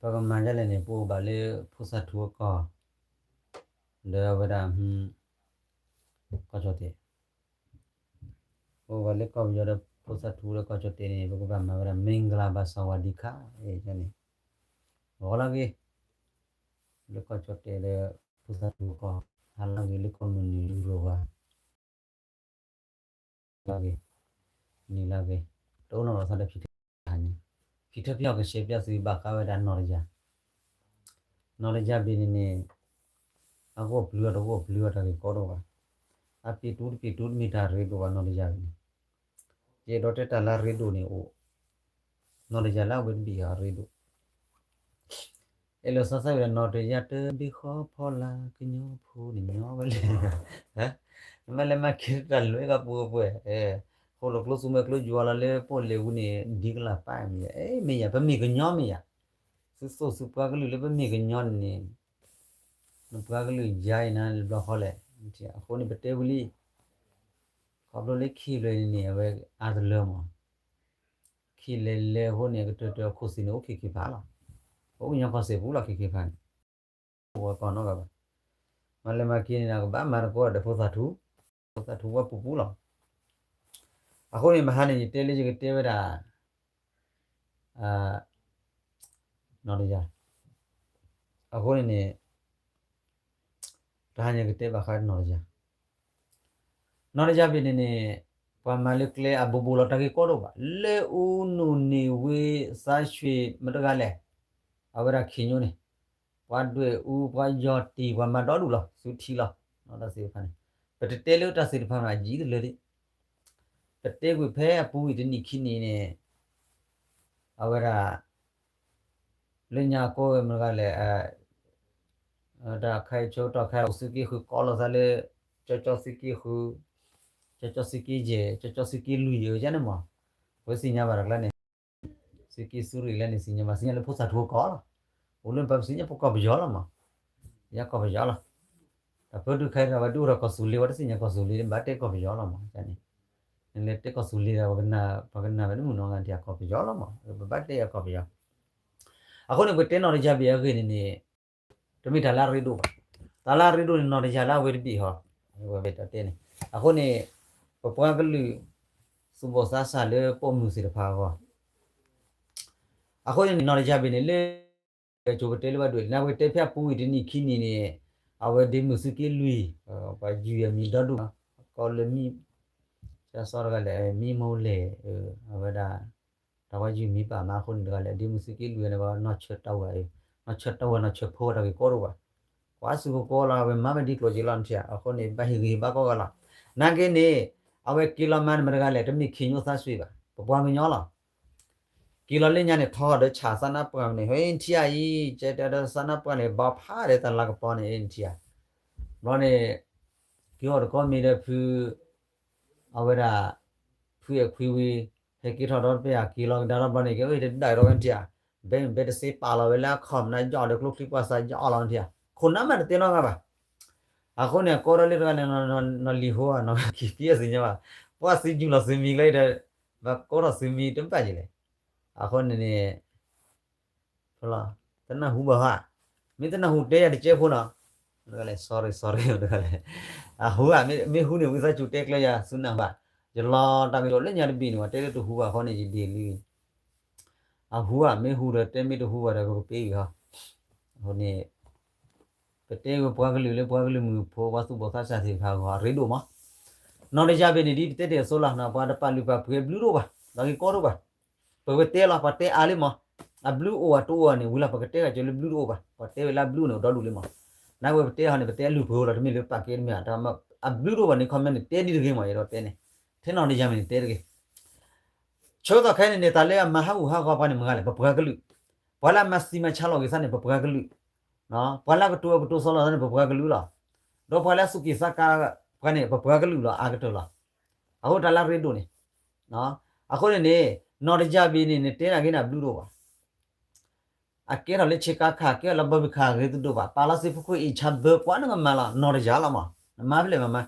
ပကမၤဒ်လဲၣ်န့ၣ် ပအိၣ်ဘၣ်လၢဖိသၣ်ထူအကီၢ်, ဒီးအဝဲဒၣ် ကီၢ်ကၠီၣ်တဲာ်, ပအိၣ်ဘၣ်လၢကီၢ်ပယီၤဒီးဖိသၣ်ထူဒီးကီၢ်ကၠီၣ်တဲာ်န့ၣ် ပကဘၣ်မၤဝဲဒၣ် မင်္ဂလာပါ สวัสดีค่ะ န့ၣ်, ဂီၤလၢဂ့ၤ, လၢကီၢ်ကၠီၣ်တဲာ်ဒီးဖိသၣ်ထူအကီၢ်, ဟါလၢဂ့ၤလၢကီၢ်မုၢ်နုာ်လီၤဂီၤ လၢဂ့ၤ, နံၤလၢဂ့ၤ, တအိၣ်နီတဂၤသီဒီးဖံထၢဖံဟါန့ၣ်, ဖံထၢဖံဟီၣ်ကဆဲးပၠးသု ဘၣ်ဃးဝဲဒၣ်နီၢ်တယၢ်, နီၢ်တယၢ်ဘ့ၣ်န့ၣ်န့ၣ်, အဂီၢ်ပျုၤအီၤတဂီၢ်ပျုၤအီၤတၢ်ဂ့ၢ်ကီဒိၣ်ဘၣ်, အပံာ်တူတပံာ်တူတမ့ၢ်တၢ်ရ့ဒိၣ်ဘၣ်နီၢ်တယၢ်ဘ့ၣ်န့ၣ်, ယအဲၣ်ဒိးတဲတၢ်လၢအရ့ဒိၣ်န့ၣ်အိၣ်, နီၢ်တယၢ်လၢအဝဲတဘ့ၣ်အီၤအရ့ဒိၣ် အဲၣ်လီၤစါစၢ်ဝဲဒၣ် နီၢ်တယၢ်တဘ့ၣ်ဃီဖီလာ်ကညီဖိန့ၣ်ညီဝဲလဲၣ်, မ့ၢ်လဲၤမၤက့ၤတၢ်လွဲၢ်ကပှဲၤပှဲၤ, ဃိၣ်လိာ်ကျိသူမွဲကျိယွၤလီၤလၢပအိၣ်လဲၤဝံၤန့ၣ် ဒ်ကလၤပၢ်မ့ၢ်ယါ, အဲ မ့ၢ်ယါ ပမ့ၢ်ကညီမ့ၢ်ယါ, သုသူၣ်သုပှၤကလုာ်လၢပမ့ၢ်ကညီန့ၣ်, နပှၤကလုာ်ယါအံၤနၤတဘျီဃီလဲၣ်, အဃိန့ၣ်ပတဲဝံၤလံ, ခီဖျိလၢခံဖျၢၣ်န့ၣ်န့ၣ် အဝဲအါတလၢမး ခံလဲၤလဲၤအဃိန့ၣ် ကတၢၢ်တၢၢ်အခိၣ်သ့ၣ်န့ၣ် အိၣ်ခံခံဖးလီၤ. အိၣ်ကညီကီၢ်စဲၣ်ပူၤလီၤ ခံခံဖးန့ၣ်, အိၣ်ဝဲကီၢ်နီတဂၤဘၣ်. မၤလဲၤမၤက့ၤန့ၣ် ကဘၣ်မၤသကိးဒီးဖိသၣ်ထူ, ဖိသၣ်ထူဝဲပူၤပူၤလီၤ. အဃိန့ၣ် မဟါန့ၣ် ယတဲလၢယကတဲဝဲဒၣ် နီၢ်တယၢ်, အဃိန့ၣ်န့ၣ် တဟါညါကတဲဘၣ်ဃးနီၢ်တယၢ်, နီၢ်တယၢ်ဘ့ၣ်န့ၣ်န့ၣ် ပှၤမၤလၢကျဲအဘိဘိလီၤ တၢ်ဂ့ၢ်ကီဒိၣ်ဘၣ်. လၢအူနူၢ်န့ၢ်ဝ့သးဆှံမတဂၤလဲၣ်, အဝဲဒၣ်ခံညိန့ၣ် ပှၤဒွဲၣ်အူ ပှၤယီၢ်တံၢ် ပှၤမၤဒီဒူၣ်လီၤ သုထံလီၤ. တၢ်သ့ၣ်တဖၣ်န့ၣ် ပတတဲလၢတၢ်သ့ၣ်တဖၣ်န့ၣ် အယံၤတလၢဒံး, ပတဲကွံာ်ဖဲအပူၤဝံၤတနံၣ်ခံနံၣ်န့ၣ် အဝဲဒၣ် လၢညါကိးဝဲမတဂၤလဲၣ်, တၢ်ခါအံၤဆိတီၢ်ခါအံၤ သုးက့ဃုကိးလိာ်သးလၢ ကၠီကၠီသုးက့ဃု, ကၠီကၠီသုးက့ယဲၢ်, ကၠီကၠီသုးက့လွံၢ်ယဲၢ်န့ၣ်မး, ပသ့ၣ်ညါဘၣ်တၢ်ကျါန့ၣ်, သုးက့သုးရ့ၣ်လၢန့ၣ် သ့ၣ်ညါဘၣ် သ့ၣ်ညါလၢဖိသၣ်ထူအကီၢ်လီၤ. အိၣ်လၢပပသ့ၣ်ညါပကီၢ်ပယီၤလီၤမး, ယကီၢ်ပယီၤလီၤ. တၢ်ပၢဒုးခဲအံၤ အဝဲဒုးအိၣ်ဒီးကီၢ်သူလ့ၤဝဲ တသ့ၣ်ညါကီၢ်သူလ့ၤ ဘၣ်တဲကီၢ်ပယီၤလီၤမးန့ၣ်, နလဲၤတဲကီၢ်သူလ့ၤဒီး ပှၤကနၣ်ဝဲတမုာ်နီတဂၤ ထံၣ်အကီၢ်ပယီၤလီၤမး, ပဘၣ်တဲအကီၢ်ပယီၤ. အဃိန့ၣ် ပတဲနီၢ်တယၢ်ဘ့ၣ်အဂ့ၢ်န့ၣ်န့ၣ် တမ့ၢ်တၢ်လၢအရ့ဒိၣ်ဘၣ်. တၢ်လၢအရ့ဒိၣ်န့ၣ် နီၢ်တယၢ်လၢအဝဲတဘ့ၣ်ဟီ, ဝဲတဲန့ၣ်, အဃိန့ၣ် ပပှၤကလုာ် သူၣ်ဘီၣ်သးစၢ်လၢပိာ်မုၣ်သ့ၣ်တဖၣ်အဂီၢ်, အဃိန့ၣ် နီၢ်တယၢ်ဘ့ၣ်န့ၣ်လၢ ကၠိပတဲလၢဘၣ်ဒွဲၣ် နပကတဲဖဲအပူၤဝံၤတနံၣ်ခံနံၣ်န့ၣ်, အဝဲဒ့မုၣ်သုးက့လွံၢ်, ပှၤယုၢ်အမံၤဒီဒူၣ်, ကီလၢမံၤ, ကစီတဂၤလဲၣ်, မံမိၢ်လဲၣ်, အဝဲဒၣ် တၢ်ပှၤယုၢ်မံၤပာ်မးအဃိန့ၣ်တဂၤလဲၣ်, ဒ့မုၣ်သုးက့လွံၢ်န့ၣ် ပှၤနီၢ်ဆၢတၢ်ဝဲ, နီၢ်ဆၢတၢ်ဝဲ နီၢ်ဆၢဖိတၢ်ဂ့ၢ်ကီဒိၣ်ဘၣ်. ကွၢ်ဆူၣ်ကကိးလီၤ အဝဲမၤဝဲဒ်ကျိၤက့ၤလီၤနထံၣ်ဧါ, အဃိန့ၣ် ဘၣ်ဟ့ၣ်ဂံၢ်ဟ့ၣ်ဘါကိးဂၤလီၤ. နာ်က့န့ၣ် အဝဲက့ၤလီၤမၤန့ၣ်မတဂၤလဲၣ်, တမ့ၢ်ခ့ညိၣ်သးစွ့ၤဘၣ်, ပပှၤကညီလီၤ. က့ၤလီၤလၢညါန့ၣ် ထီၣ်ဒီးဆၣ်သးနါပှၢ်န့ၣ် ဟဲနထံၣ်ဧါအံၤ, ကဲတဲဒီးသးနါပှၢ်န့ၣ် ဘီဖးဒီးတၢ်လၤကပီၤန့ၣ် နထံၣ်ဧါ. ဘျီန့ၣ် က့ၤအိၣ်တကိးမ့ၢ်ဒီးဖု အဝဲဒၣ် ဖုအဲၣ်ခွံဝံၤ ဟဲက့ၤထီၣ်ဒီးတပ့ၢ်ဧါ, က့ၤလီၤကဒါထီၣ်ဘျီန့ၣ် က့ၤအိၣ်တဒၣ်ဒီးဝဲနထံၣ်ဧါ, ဘဲမ့ၢ်ဘဲတစ့ပာ်လီၤဝဲလၢအခီၣ်မနုၤ ယီၣ်ဒီးကျိချံပှၢ်သးယီၣ်လီၤနထံၣ်ဧါ, ခိၣ်နၢ်မးတတဲနီတဂၤဘၣ်. အဃိန့ၣ် ကိးဒီးလၢတဂၤန့ၣ် နီၢ်လံၤဟိဧါ နီၢ်ကံၤကံအသ့ၣ်ညါဘၣ်, ပှၤသုးယူၢ်လီၤသုးမံၤကျဲဒီး ဘၣ်ကိးထီၣ်သုးမံၤတဘၣ်ယံၤလဲၣ်. အဃိန့ၣ်န့ၣ် တနၢ်ဟူဘၣ်ဟါ, မ့ၢ်တနၢ်ဟူတဲယၤတကဲဖိနီၤ, တဂၤလဲၣ် sorry sorry တဂၤလဲၣ်, အဟူဧါ, မ့ၢ်ဟူန့ၣ် ဝံသးစူၤတဲကျဲယၤ သုနၢ်ဟူဧါ, ယလီၤတၢ်ကစီၣ်လၢညါတဘ့ၣ်န့ၣ် ပှၤတဲလၢတဟူဘၣ်အဃိန့ၣ် ယဒ့ၣ်လံ, အဟူဧါ, မ့ၢ်ဟူဒီးတဲ မ့ၢ်တဟူဘၣ်ဒီး ပကပ့ၤဂ့ၤဟီ, အဃိန့ၣ် ပတဲဝဲပှၤကလုာ်လၢပှၤကလုာ်မုၣ်ဖိ ပှၤသူၣ်ဘီၣ်သးစၢ်သ့ၣ်တဖၣ်အဂီၢ် အရ့ဒိၣ်မး, နီၢ်တယၢ်ဘ့ၣ်န့ၣ် ဒ်ပတဲတ့ၢ်အသိးလီၤ, ပှၤတပာ်လုၢ်ပာ်ပှ့ၤအဘျုးတအိၣ်ဘၣ်, တၢ်ဂ့ၢ်ကီတအိၣ်ဘၣ်, ပကတဲလီၤ ပှၤတဲအါလံမး, အဘျုးအိၣ်ဧါတအိၣ်ဧါန့ၣ် ဝံၤလီၤ ပကတဲဂၤကၢၤလၢဘျုးတအိၣ်ဘၣ်, ပှၤတဲဝဲလၢအဘျုးန့ၣ် အိၣ်ဒီဒူၣ်လံမး, နာ်က့ပတဲဟီန့ၣ် ပတဲအလုၢ်ပှ့ၤလီၤ တမ့ၢ်လၢပာ်ကဲတမ့ၢ်ဧါ, အဘျုးတအိၣ်ဘၣ်န့ၣ် comment န့ၣ် တဲဒ်တဂ့ၤမး ယအဲၣ်ဒိးတဲန့ၣ်, ထဲနီၢ်တယၢ်မ့ၢ်န့ၣ်တဲတဂ့ၤ ဆိသီခဲအံၤန့ၣ်န့ၣ် တၢ်လၢအမၤဟးဂူာ်ဟးဂီၤပှၤန့ၣ် မတဂၤလဲၣ်, ပပှၤကလုာ်, ပှၤလၢအမၤသံမၤဆါလီၤက့ၤသးန့ၣ် ပပှၤကလုာ်, ပှၤလၢအကတိၤအကတိၤဆီလီၤသးန့ၣ် ပပှၤကလုာ်လီၤ, ဒီးပှၤလၢအသူၣ်က့ၣ်သးကါပှၤန့ၣ် ပပှၤကလုာ်လီၤ အါကတၢၢ်လီၤ. အဃိတၢ်လၢအရ့ဒိၣ်န့ၣ်, အဃိန့ၣ်န့ၣ် နီၢ်တယၢ်ဘ့ၣ်န့ၣ် နတဲနာ်က့န့ၣ် အဘျုးတအိၣ်ဘၣ် အကဲထီၣ်လၢဆ့ကၤခး ကဲထီၣ်လၢဘီဘံၣ်ခး အဂ့ၤတဒိၣ်ဘၣ်, ပာ်လီၤစ့ဖိခိၣ် အ့ၣ်ဆါဘၢ ကွၢ်နကမၤလီၤ နီၢ်တယၢ်လီၤမး, နမၤဖဲလဲၣ်မၤမၤ,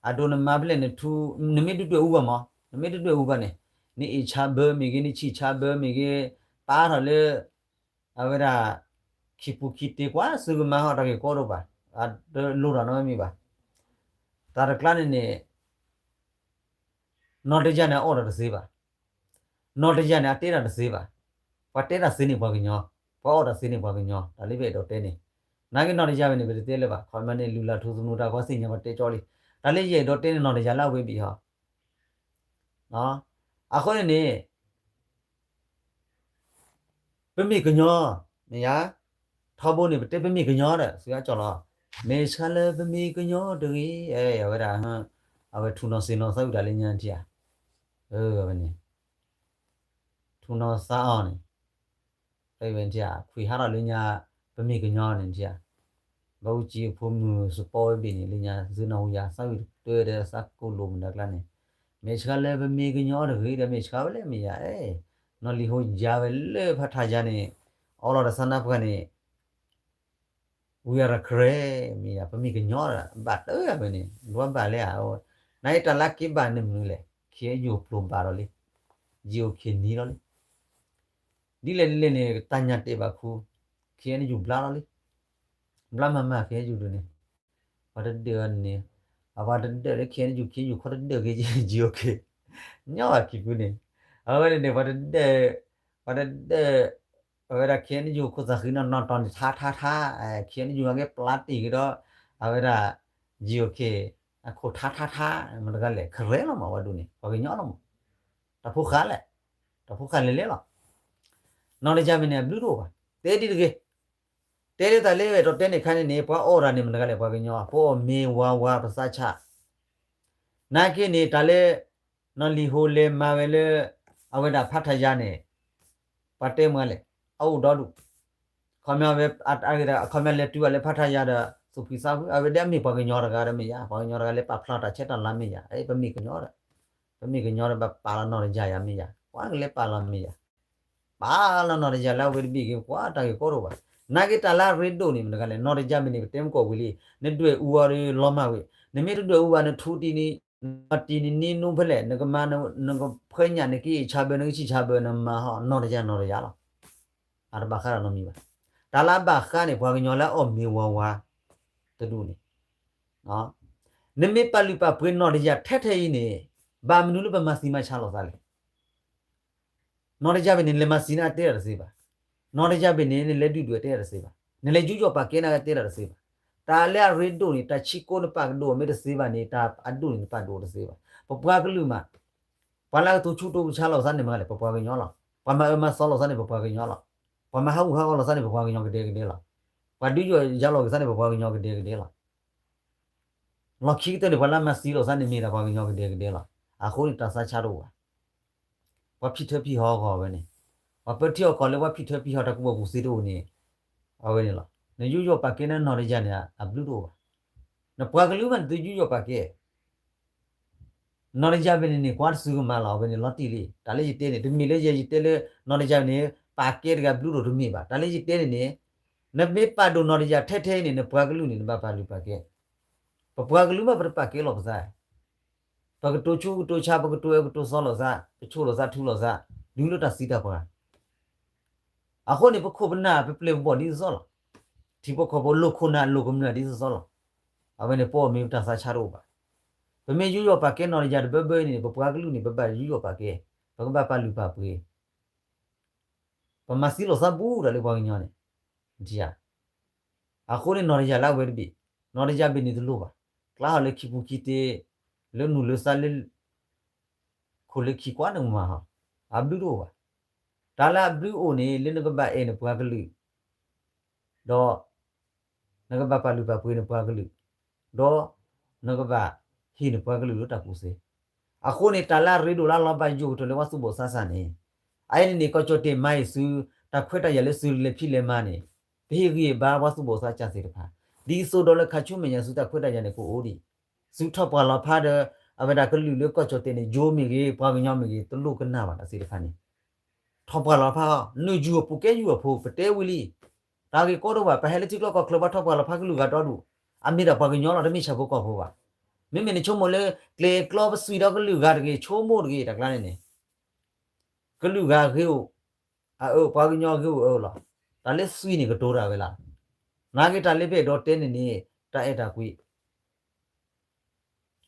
အဒိနမၤဖဲလဲၣ် နထူ, နမ့ၢ်တဒွဲၣ်အူဘၣ်မး, နမ့ၢ်တဒွဲၣ်အူဘၣ်န့ၣ်, နအ့ၣ်ဆါဘၢမ့ၢ်ဂ့ၤ နဆံၣ်ဆါဘၢမ့ၢ်ဂ့ၤ, ပာ်ထီၣ်လၢ အဝဲဒၣ် ခံပူၤခံတ့ၤကွၢ် စုကမၤဟီၣ်တၢ်ဂ့ၢ်ကီတအိၣ်ဘၣ်, အတလိၣ်တၢ်နီတမံၤဘၣ်. တၢ်တကျါန့ၣ်န့ၣ် နီၢ်တယၢ်န့ၣ် အအီၣ်တၢ်တသ့ဘၣ်. နီၢ်တယၢ်န့ၣ် အတဲတၢ်တသ့ဘၣ်. ပှၤတဲတၢ်သ့န့ၣ်ပှၤကညီ, ပှၤအီၣ်တၢ်သ့န့ၣ်ပှၤကညီ, တၢ်လၢပအဲၣ်ဒိးတဲန့ၣ်. နာ်က့နီၢ်တယၢ်ဝဲန့ၣ် ပတတဲလၢၤဘၣ်, ခီမ့ၢ်န့ၣ် လုၢ်လၢ်ထူသနူတၢ်ကီသ့ၣ်ညါ ပတဲကၠီလံ. တၢ်လၢယအဲၣ်ဒိးတဲန့ၣ် နီၢ်တယၢ်လၢအဝဲဘ့ၣ်ဟီ အဃိန့ၣ်န့ၣ် ပမ့ၢ်ကညီ, မ့ၢ်ယါ, ထီဘိန့ၣ် ပတဲပမ့ၢ်ကညီဒီး စှၤကၠီလီၤ. မ့ၢ်ဆှါလၢပမ့ၢ်ကညီတဂ့ၤ, အဝဲဒၣ်, အဝဲထူၣ်နီၢ်သ့ၣ်နီၢ်သးဝံၣ်တၢ်လၢညါထံဧါ, ဝဲန့ၣ်, ထူၣ်နီၢ်သးအီၤန့ၣ် ဝဲန့ၣ်ထံဧါ, ခွံဟးထီၣ်လၢညါ ပမ့ၢ်ကညီန့ၣ်ထံဧါ, ဘၣ်အူကၠံအဖိမုၣ်စပီဝဲဘ့ၣ်န့ၣ် လၢညါသုနီၢ်ဟူယၤ သးဝံၣ်တၢ်ဒီးသးကိၢ်လိာ်မနုၤကျါန့ၣ်, မ့ၢ်ဆှါလၢပမ့ၢ်ကညီတဂ့ၤဒီး မ့ၢ်ဆှါဝဲလၢမ့ၢ်ယါ, နီၢ်လံၤဟိယါဝဲလၢဖးထးယါန့ၣ်, အီလီၤတၢ်ဆါနါပှၢ်န့ၣ် ဝံၤအရခရဲ, မ့ၢ်ယါ ပမ့ၢ်ကညီဒီး ဘၣ်တၢ်ဝဲန့ၣ် ဒွးဘၣ်လဲၣ်ဧါ, နအံၤတၢ်လၢက့ၤဘၣ်န့ၣ်မနုၤလဲၣ်, ခ့ယိၤပျိာ်ဘၣ်ဒီးလံ, ယံၤအိၣ်ခ့နံၤလီၤလံ ဒ်လဲၣ်ဒ်လဲၣ်န့ၣ် တၢ်ညၣ်တဲာ်ဘၣ်ခူ, ခ့ယိၤဘျါလီၤလံ, ဘျါမၤမၤခ့ယိၤဒုးန့ၣ်, ပှၤတဒၢးန့ၣ်, အပှၤတဒၢးလၢခ့ယိၤ ခ့ယိၤခီတဒၢးက့ၤ ယံၤအိၣ်ခ့, ညီဘၣ်ခံဖုန့ၣ်, အဝဲန့ၣ်န့ၣ် ပှၤတဒၢး, ပှၤတဒၢး, အဝဲဒၣ်ခ့ယိၤခိၣ်သးဃံနီၢ်နီၢ်တီၤန့ၣ် ထါထါထါ, ခ့ယိၤအဂ့ၢ်ပျၢ်တ့ၢ်က့ၤဒီး, အဝဲဒၣ်, ယံၤအိၣ်ခ့, အခိၣ်ထါထါထါ, မတဂၤလဲၣ် ခရဲလီၤမး ဝဲဒၣ်န့ၣ် ပှၤကညီလီၤမး, တၢ်ဖိဃာ်လဲၣ်, တၢ်ဖိဃာ်လဲၤလဲၤလီၤ, နီၢ်တယၢ်မ့ၢ်န့ၣ် အဘျုးတအိၣ်ဘၣ်, တဲဒ်တဂ့ၤ, တဲလၢတၢ်လၢဝဲဒီးတဲန့ၣ်ခါန့ၣ်န့ၣ် ပှၤအီၣ်တၢ်န့ၣ် မတဂၤလဲၣ် ပှၤကညီ ပအီၣ်မ့ၤဝါဝါပသးဆး, နာ်က့န့ၣ် တၢ်လၢ နီၢ်လံၤဟိလဲၤမၤဝဲလၢ အဝဲဒၣ်ဖးထးယါန့ၣ် ပှၤတဲမ့ၢ်လဲၣ်, အအိၣ်ဒီဒူၣ်, ခီမ့ၢ်ဝဲ အခီမ့ၢ်လဲၤတုၤဘၣ်လၢဖးထးယါဒီး သူၣ်ဖှံသးဖှံ အဝဲဒၣ်မ့ၢ်ပှၤကညီတဂၤဒီးမ့ၢ်ယါ, ပှၤကညီတဂၤလၢပာ်ဖျါတၢ်ဆဲးတၢ်လၤမ့ၢ်ယါ, ပမ့ၢ်ကညီဒီး, ပမ့ၢ်ကညီဒီး ဘၣ်ပာ်လီၤနီၢ်တယၢ်ယါမ့ၢ်ယါ, ပှၤကလဲၤပာ်လီၤမ့ၢ်ယါ, ပာ်လီၤနီၢ်တယၢ်လၢအဝဲတဘ့ၣ်ဂ့ၤ ကွၢ်တၢ်ဂ့ၢ်ကီတအိၣ်ဘၣ်, နာ်က့တၢ်လၢအရ့ဒိၣ်န့ၣ် မတဂၤလဲၣ် နီၢ်တယၢ်မ့ၢ်န့ၣ် ပတဲမ့ၢ်ကီၢ်ဝံၤလံ, နဒွဲၣ်အူအီၤဒီးလီၤမၢ်ဝံၤ, နမ့ၢ်တဒွဲၣ်အူဘၣ် နထူတံၢ်န့ၣ် နတံၢ်န့ၣ် နံနူဖဲလဲၣ် နကမၤ နကဖှဲညၣ် နကဟံးဆါဘၢ နကဆံၣ်ဆါဘၢ နမၤဟီ နီၢ်တယၢ်နီၢ်တယၢ်လီၤ, အတဘၣ်ဃးဒီးနီတမံၤဘၣ်, တၢ်လၢအဘၣ်ဃးန့ၣ် ပှၤကညီလၢအီၣ်မ့ၤဝါဝါ တဒူၣ်န့ၣ် နမ့ၢ်ပာ်လုၢ်ပာ်ပှ့ၤနီၢ်တယၢ်ထဲထဲအံၤန့ၣ် ဘၣ်မနုၤလၢပမၤသံမၤဆါလိာ်သးလဲၣ်, နီၢ်တယၢ်ဘၣ်န့ၣ် နလဲၤမၤသံန့ၣ်တဲတၢ်တသ့ဘၣ်, နီၢ်တယၢ်ဘၣ်န့ၣ် နလဲၤဒုၣ်ဒွဲၣ်တဲတၢ်တသ့ဘၣ်, နလဲၤယူးယီၣ်ပာ်ကဲန့ၣ်တဲတၢ်တသ့ဘၣ်, တၢ်လၢအရ့ဒိၣ်န့ၣ် တၢ်ဆံးကိာ်နပာ်ကဒိၣ်မ့ၢ်တသ့ဘၣ်န့ၣ် တၢ်အဒိၣ်န့ၣ်နပာ်ဒိၣ်တသ့ဘၣ်, ပပှၤကလုာ်မး ပှၤလၢအကတိၤဆူၣ်တိၤကဆါလိာ်သးန့ၣ်မ့ၢ်လဲၣ် ပပှၤကညီလီၤ, ပှၤမၤအၢမၤသီလိာ်သးန့ၣ် ပပှၤကညီလီၤ, ပှၤမၤဟးဂူာ်ဟးဂီၤလိာ်သးန့ၣ် ပပှၤကညီကဒဲကဒဲလီၤ, ပှၤဒုးယီၣ်ယါလိာ်ကသးန့ၣ် ပပှၤကညီကဒဲကဒဲလီၤ, လီၢ်ခံကတၢၢ်န့ၣ် ပှၤလၢမၤသံလိာ်သးန့ၣ်မ့ၢ်ဒၣ်ပှၤကညီကဒဲကဒဲလီၤ, အဃိန့ၣ်တၢ်သးဆါတအိၣ်ဘၣ်, ပှၤဖံးထၢဖံးဟီအဂီၢ်ဝဲန့ၣ်, ပှၤပၢထံအီၣ်ကီၢ်လၢပှၤဖံးထၢဖံးဟီတၢ်ကူၣ်ဘၣ်ကူၣ်သ့တအိၣ်န့ၣ်, အဝဲန့ၣ်လီၤ, နယူးယီၣ်ပာ်ကဲန့ၣ်နီၢ်တယၢ်န့ၣ် အဘျုးတအိၣ်ဘၣ်, နပှၤကလုာ်မးနသုယူးယီၣ်ပာ်ကဲ နီၢ်တယၢ်ဘၣ်န့ၣ်န့ၣ် ကွၢ်တစုကမၤလီၤ အဝဲန့ၣ်လီၤတံၢ်လံ, တၢ်လၢယတဲန့ၣ် တမ့ၢ်လၢယဲယတဲလၢ နီၢ်တယၢ်ဘၣ်န့ၣ် ပာ်ကဲတဂၤဘျုးတအိၣ်တမ့ၢ်ဘၣ်, တၢ်လၢယတဲန့ၣ်န့ၣ်, နမ့ၢ်ပာ်ဒိၣ်နီၢ်တယၢ်ထဲထဲအံၤန့ၣ် နပှၤကလုာ်န့ၣ် နဘၣ်ပာ်လုၢ်ပာ်ကဲ, ပပှၤကလုာ်မးပတပာ်ကဲလီၤပသး, ပကတိၤဆူကတိၤဆါ ပကတိၤအဲၣ်ကတိၤသီလိာ်သး ပဆိၣ်လိာ်သးထုလိာ်သး, ဒုးလၢတၢ်သံတၢ်ပှၢ် အဃိန့ၣ် ပခိၣ်ပနၢ်ပပျဲၢ်ပဘီၣ်ဒ်သိးသိးလီၤ, ထံဖိကီၢ်ဖိလိာ်ခိၣ်နၢ်လိာ်ကမျၢၢ်ဒ်သိးသိးလီၤ, အဝဲန့ၣ်ပအီၣ်မ့ၢ်ပတၢ်သးဆါတအိၣ်ဘၣ်, ပမ့ၢ်ယူးယီၣ်ပာ်ကဲနီၢ်တယၢ်တဘၢဘၢအံၤန့ၣ် ပပှၤကလုာ်န့ၣ် ပဘၣ်ယူးယီၣ်ပာ်ကဲ, ပကဘၣ်ပာ်လုၢ်ပာ်ပှ့ၤ, ပမၤသံလိာ်သးဘူးတၢ်လၢပှၤကညီန့ၣ်, အဃိန့ၣ်နီၢ်တယၢ်လၢအဝဲတဘ့ၣ်, နီၢ်တယၢ်ဘၣ်န့ၣ်တလိၣ်ဘၣ်, ကျါဟီၣ်လၢခံပူၤခံတ့, လၢနူၤလၢသးလၢ ခိၣ်လၢခံကွၢ်နမၤဟီ, အဘျုးတအိၣ်ဘၣ်, တၢ်လၢအဘျုးအိၣ်န့ၣ် လၢနကဘၣ်အဲၣ်နပှၤကလုာ်, ဒီး နကဘၣ်ပာ်လုၢ်ပာ်ပှ့ၤနပှၤကလုာ်, ဒီး နကဘၣ်ဟ့ၣ်နပှၤကလုာ်လၢတၢ်ကူၣ်သ့, အဃိန့ၣ် တၢ်လၢအရ့ဒိၣ်လၢအလီၤဘၣ်ယိၣ်ကတၢၢ်လၢပှၤသူၣ်ဘီၣ်သးစၢ်န့ၣ်, အအံၤန့ၣ်န့ၣ် ကီၢ်ကၠီၣ်တဲၣ်မၤအံၤသု တၢ်ခွဲးတၢ်ယာ်လၢသုလဲၤဖံးလဲၤမၤန့ၣ်, ပဟ့ၣ်ဂံၢ်ဘါပှၤသူၣ်ဘီၣ်သးစၢ်သ့ၣ်တဖၣ်, ဒ်သိးဒီးလၢခါဆူမဲာ်ညါသုတၢ်ခွဲးတၢ်ယာ်န့ၣ်ကအိၣ်ဒံး, သုထီၣ်ပှၢ်လီၤဖးဒီး အဝဲဒၣ်ကလုာ်လၢကီၢ်ကၠီၣ်တဲၣ်န့ၣ် ယိၤမ့ၢ်ဂ့ၤ ပှၤကညီမ့ၢ်ဂ့ၤ တလိၣ်ကနၣ်ဘၣ်တၢ်သ့ၣ်တဖၣ်န့ၣ်, ထီၣ်ပှၢ်လီၤဖးအီၤ နယူၢ်အပူၤကဲယူၢ်အဖိ ပတဲဝံၤလံ, တၢ်ဂ့ၢ်ကီတအိၣ်ဘၣ် ပဟဲလၢထံကျိကီၢ်ချၢ ပှၤထီၣ်ပှၢ်လီၤဖးကလုာ်ဂၤဒီဒူၣ်, အမ့ၢ်ဒၣ်ပှၤကညီလီၤ တမ့ၢ်ဆၣ်ဖိကီၢ်ဖိဘၣ်, မ့မ့ၢ်နဆိကမိၣ်လၢ ကျဲၤကျီပသွံၣ်ဒီးကလုာ်ဂၤတဂ့ၤ ဆိကမိၣ်တဂ့ၤ တၢ်ကျါန့ၣ်န့ၣ် ကလုာ်ဂၤဂ့ၤအိၣ်, အအၢ ပှၤကညီဂ့ၤအိၣ်အၢလီၤ, တၢ်လၢသွံၣ်န့ၣ်ကတိၤတၢ်ဝဲလီၤ. နာ်က့တၢ်လၢပအဲၣ်ဒိးတဲန့ၣ်န့ၣ် တၢ်အဲၣ်တၢ်ကွံ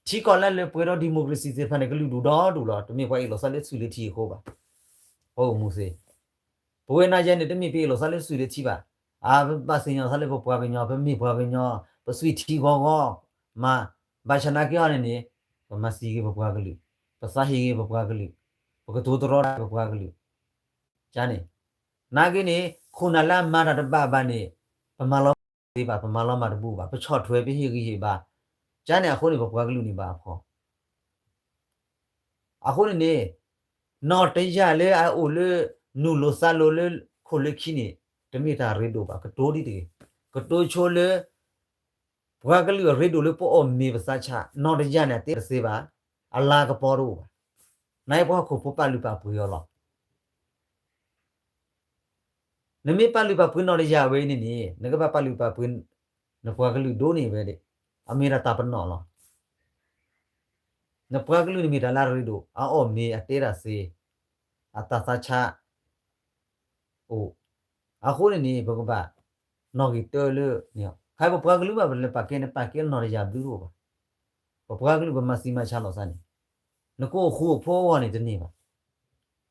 ထံကီၢ်လၢလၢပှဲၤဒီး democracy သ့ၣ်တဖၣ်န့ၣ် ကလုာ်ဒူၣ်ဒီဒူၣ်လီၤ. တမ့ၢ်ပှၤအ့ၣ်လိာ်သးလၢသွံၣ်လၢထံအဃိဘၣ်. ပှၤအိၣ်မူသ့ ပဝဲနၤယဲန့ၣ် တမ့ၢ်ပအ့ၣ်လိာ်သးလၢသွံၣ်လၢထံဘၣ်. အါ ပဘၣ်သ့ၣ်ညါသးလၢပပှၤကညီ ပမ့ၢ်ပှၤကညီ ပသွံၣ်ထံဂီၤဂီၤမး, ဘၣ်ဆၣ်နာ်က့အီၤန့ၣ်န့ၣ် ပမၤသံဂ့ၤပပှၤကလုာ်, ပသးဟ့ဂ့ၤပပှၤကလုာ်, ပကတိၤတရီတၢ်ပပှၤကလုာ် န့ၣ် နာ်က့န့ၣ် ခိၣ်နၢ်လၢအမၤတၢ်တဘၣ်ဘၣ်န့ၣ် ပမၤလီၤမၢ်တသ့ဘၣ်, ပမၤလီၤမၢ်တဘူၣ်ဘၣ်, ပဆီၣ်ထွဲပဟ့ၣ်ဂံၢ်ဟ့ၣ်ဘါ, ကန့ၣ်အဃိန့ၣ် ပပှၤကလုာ်န့ၣ်ဘၣ်အဖီ အဃိန့ၣ်န့ၣ် နီၢ်တယၢ်လၢအအိၣ်လၢ နုာ်လိာ်သးလိာ်လၢခိၣ်လၢခံန့ၣ် တမ့ၢ်တၢ်ရ့ဒိၣ်ဘၣ်, ကတိၤဒ်တဂ့ၤ, ကတိၤဆိလၢ ပှၤကလုာ်အရ့ဒိၣ်လၢပအီၣ်မ့ၤပသးဆး, နီၢ်တယၢ်န့ၣ် အတဲတသ့ဘၣ်, အလၤကပီၤတအိၣ်ဘၣ်. နပှၤဟီၣ်ခိၣ်ဖိပာ်လုၢ်ပာ်ပှ့ၤအီၤလီၤ. နမ့ၢ်ပာ်လုၢ်ပာ်ပှ့ၤနီၢ်တယၢ်ဝဲအံၤန့ၣ်န့ၣ် နကဘၣ်ပာ်လုၢ်ပာ်ပှ့ၤ နပှၤကလုာ်ဒိၣ်န့ၢ်ဝဲဒၣ်, အမ့ၢ်ဒၣ်တၢ်ပနီၣ်လီၤ. နပှၤကလုာ်န့ၣ်မ့ၢ်တၢ်လၢအရ့ဒိၣ်, အအီၣ်မ့ၤအတဲတၢ်သ့, အတၢ်သးဆး အိၣ်, အဃိန့ၣ်န့ၣ် ပကဘၣ်နီၣ်ဂံၢ်တၢလၢန့ၣ်, ခါပပှၤကလုာ်ဘၣ်ပလဲၤပာ်ကဲန့ၣ် ပာ်ကဲနီၢ်တယၢ်ဘျုးတအိၣ်ဘၣ်. ပပှၤကလုာ်ပမၤသံမၤဆါလိာ်သးန့ၣ် နကအိၣ်ဃူအိၣ်ဖိးအဂီၢ်န့ၣ်တန့ၢ်ဘၣ်.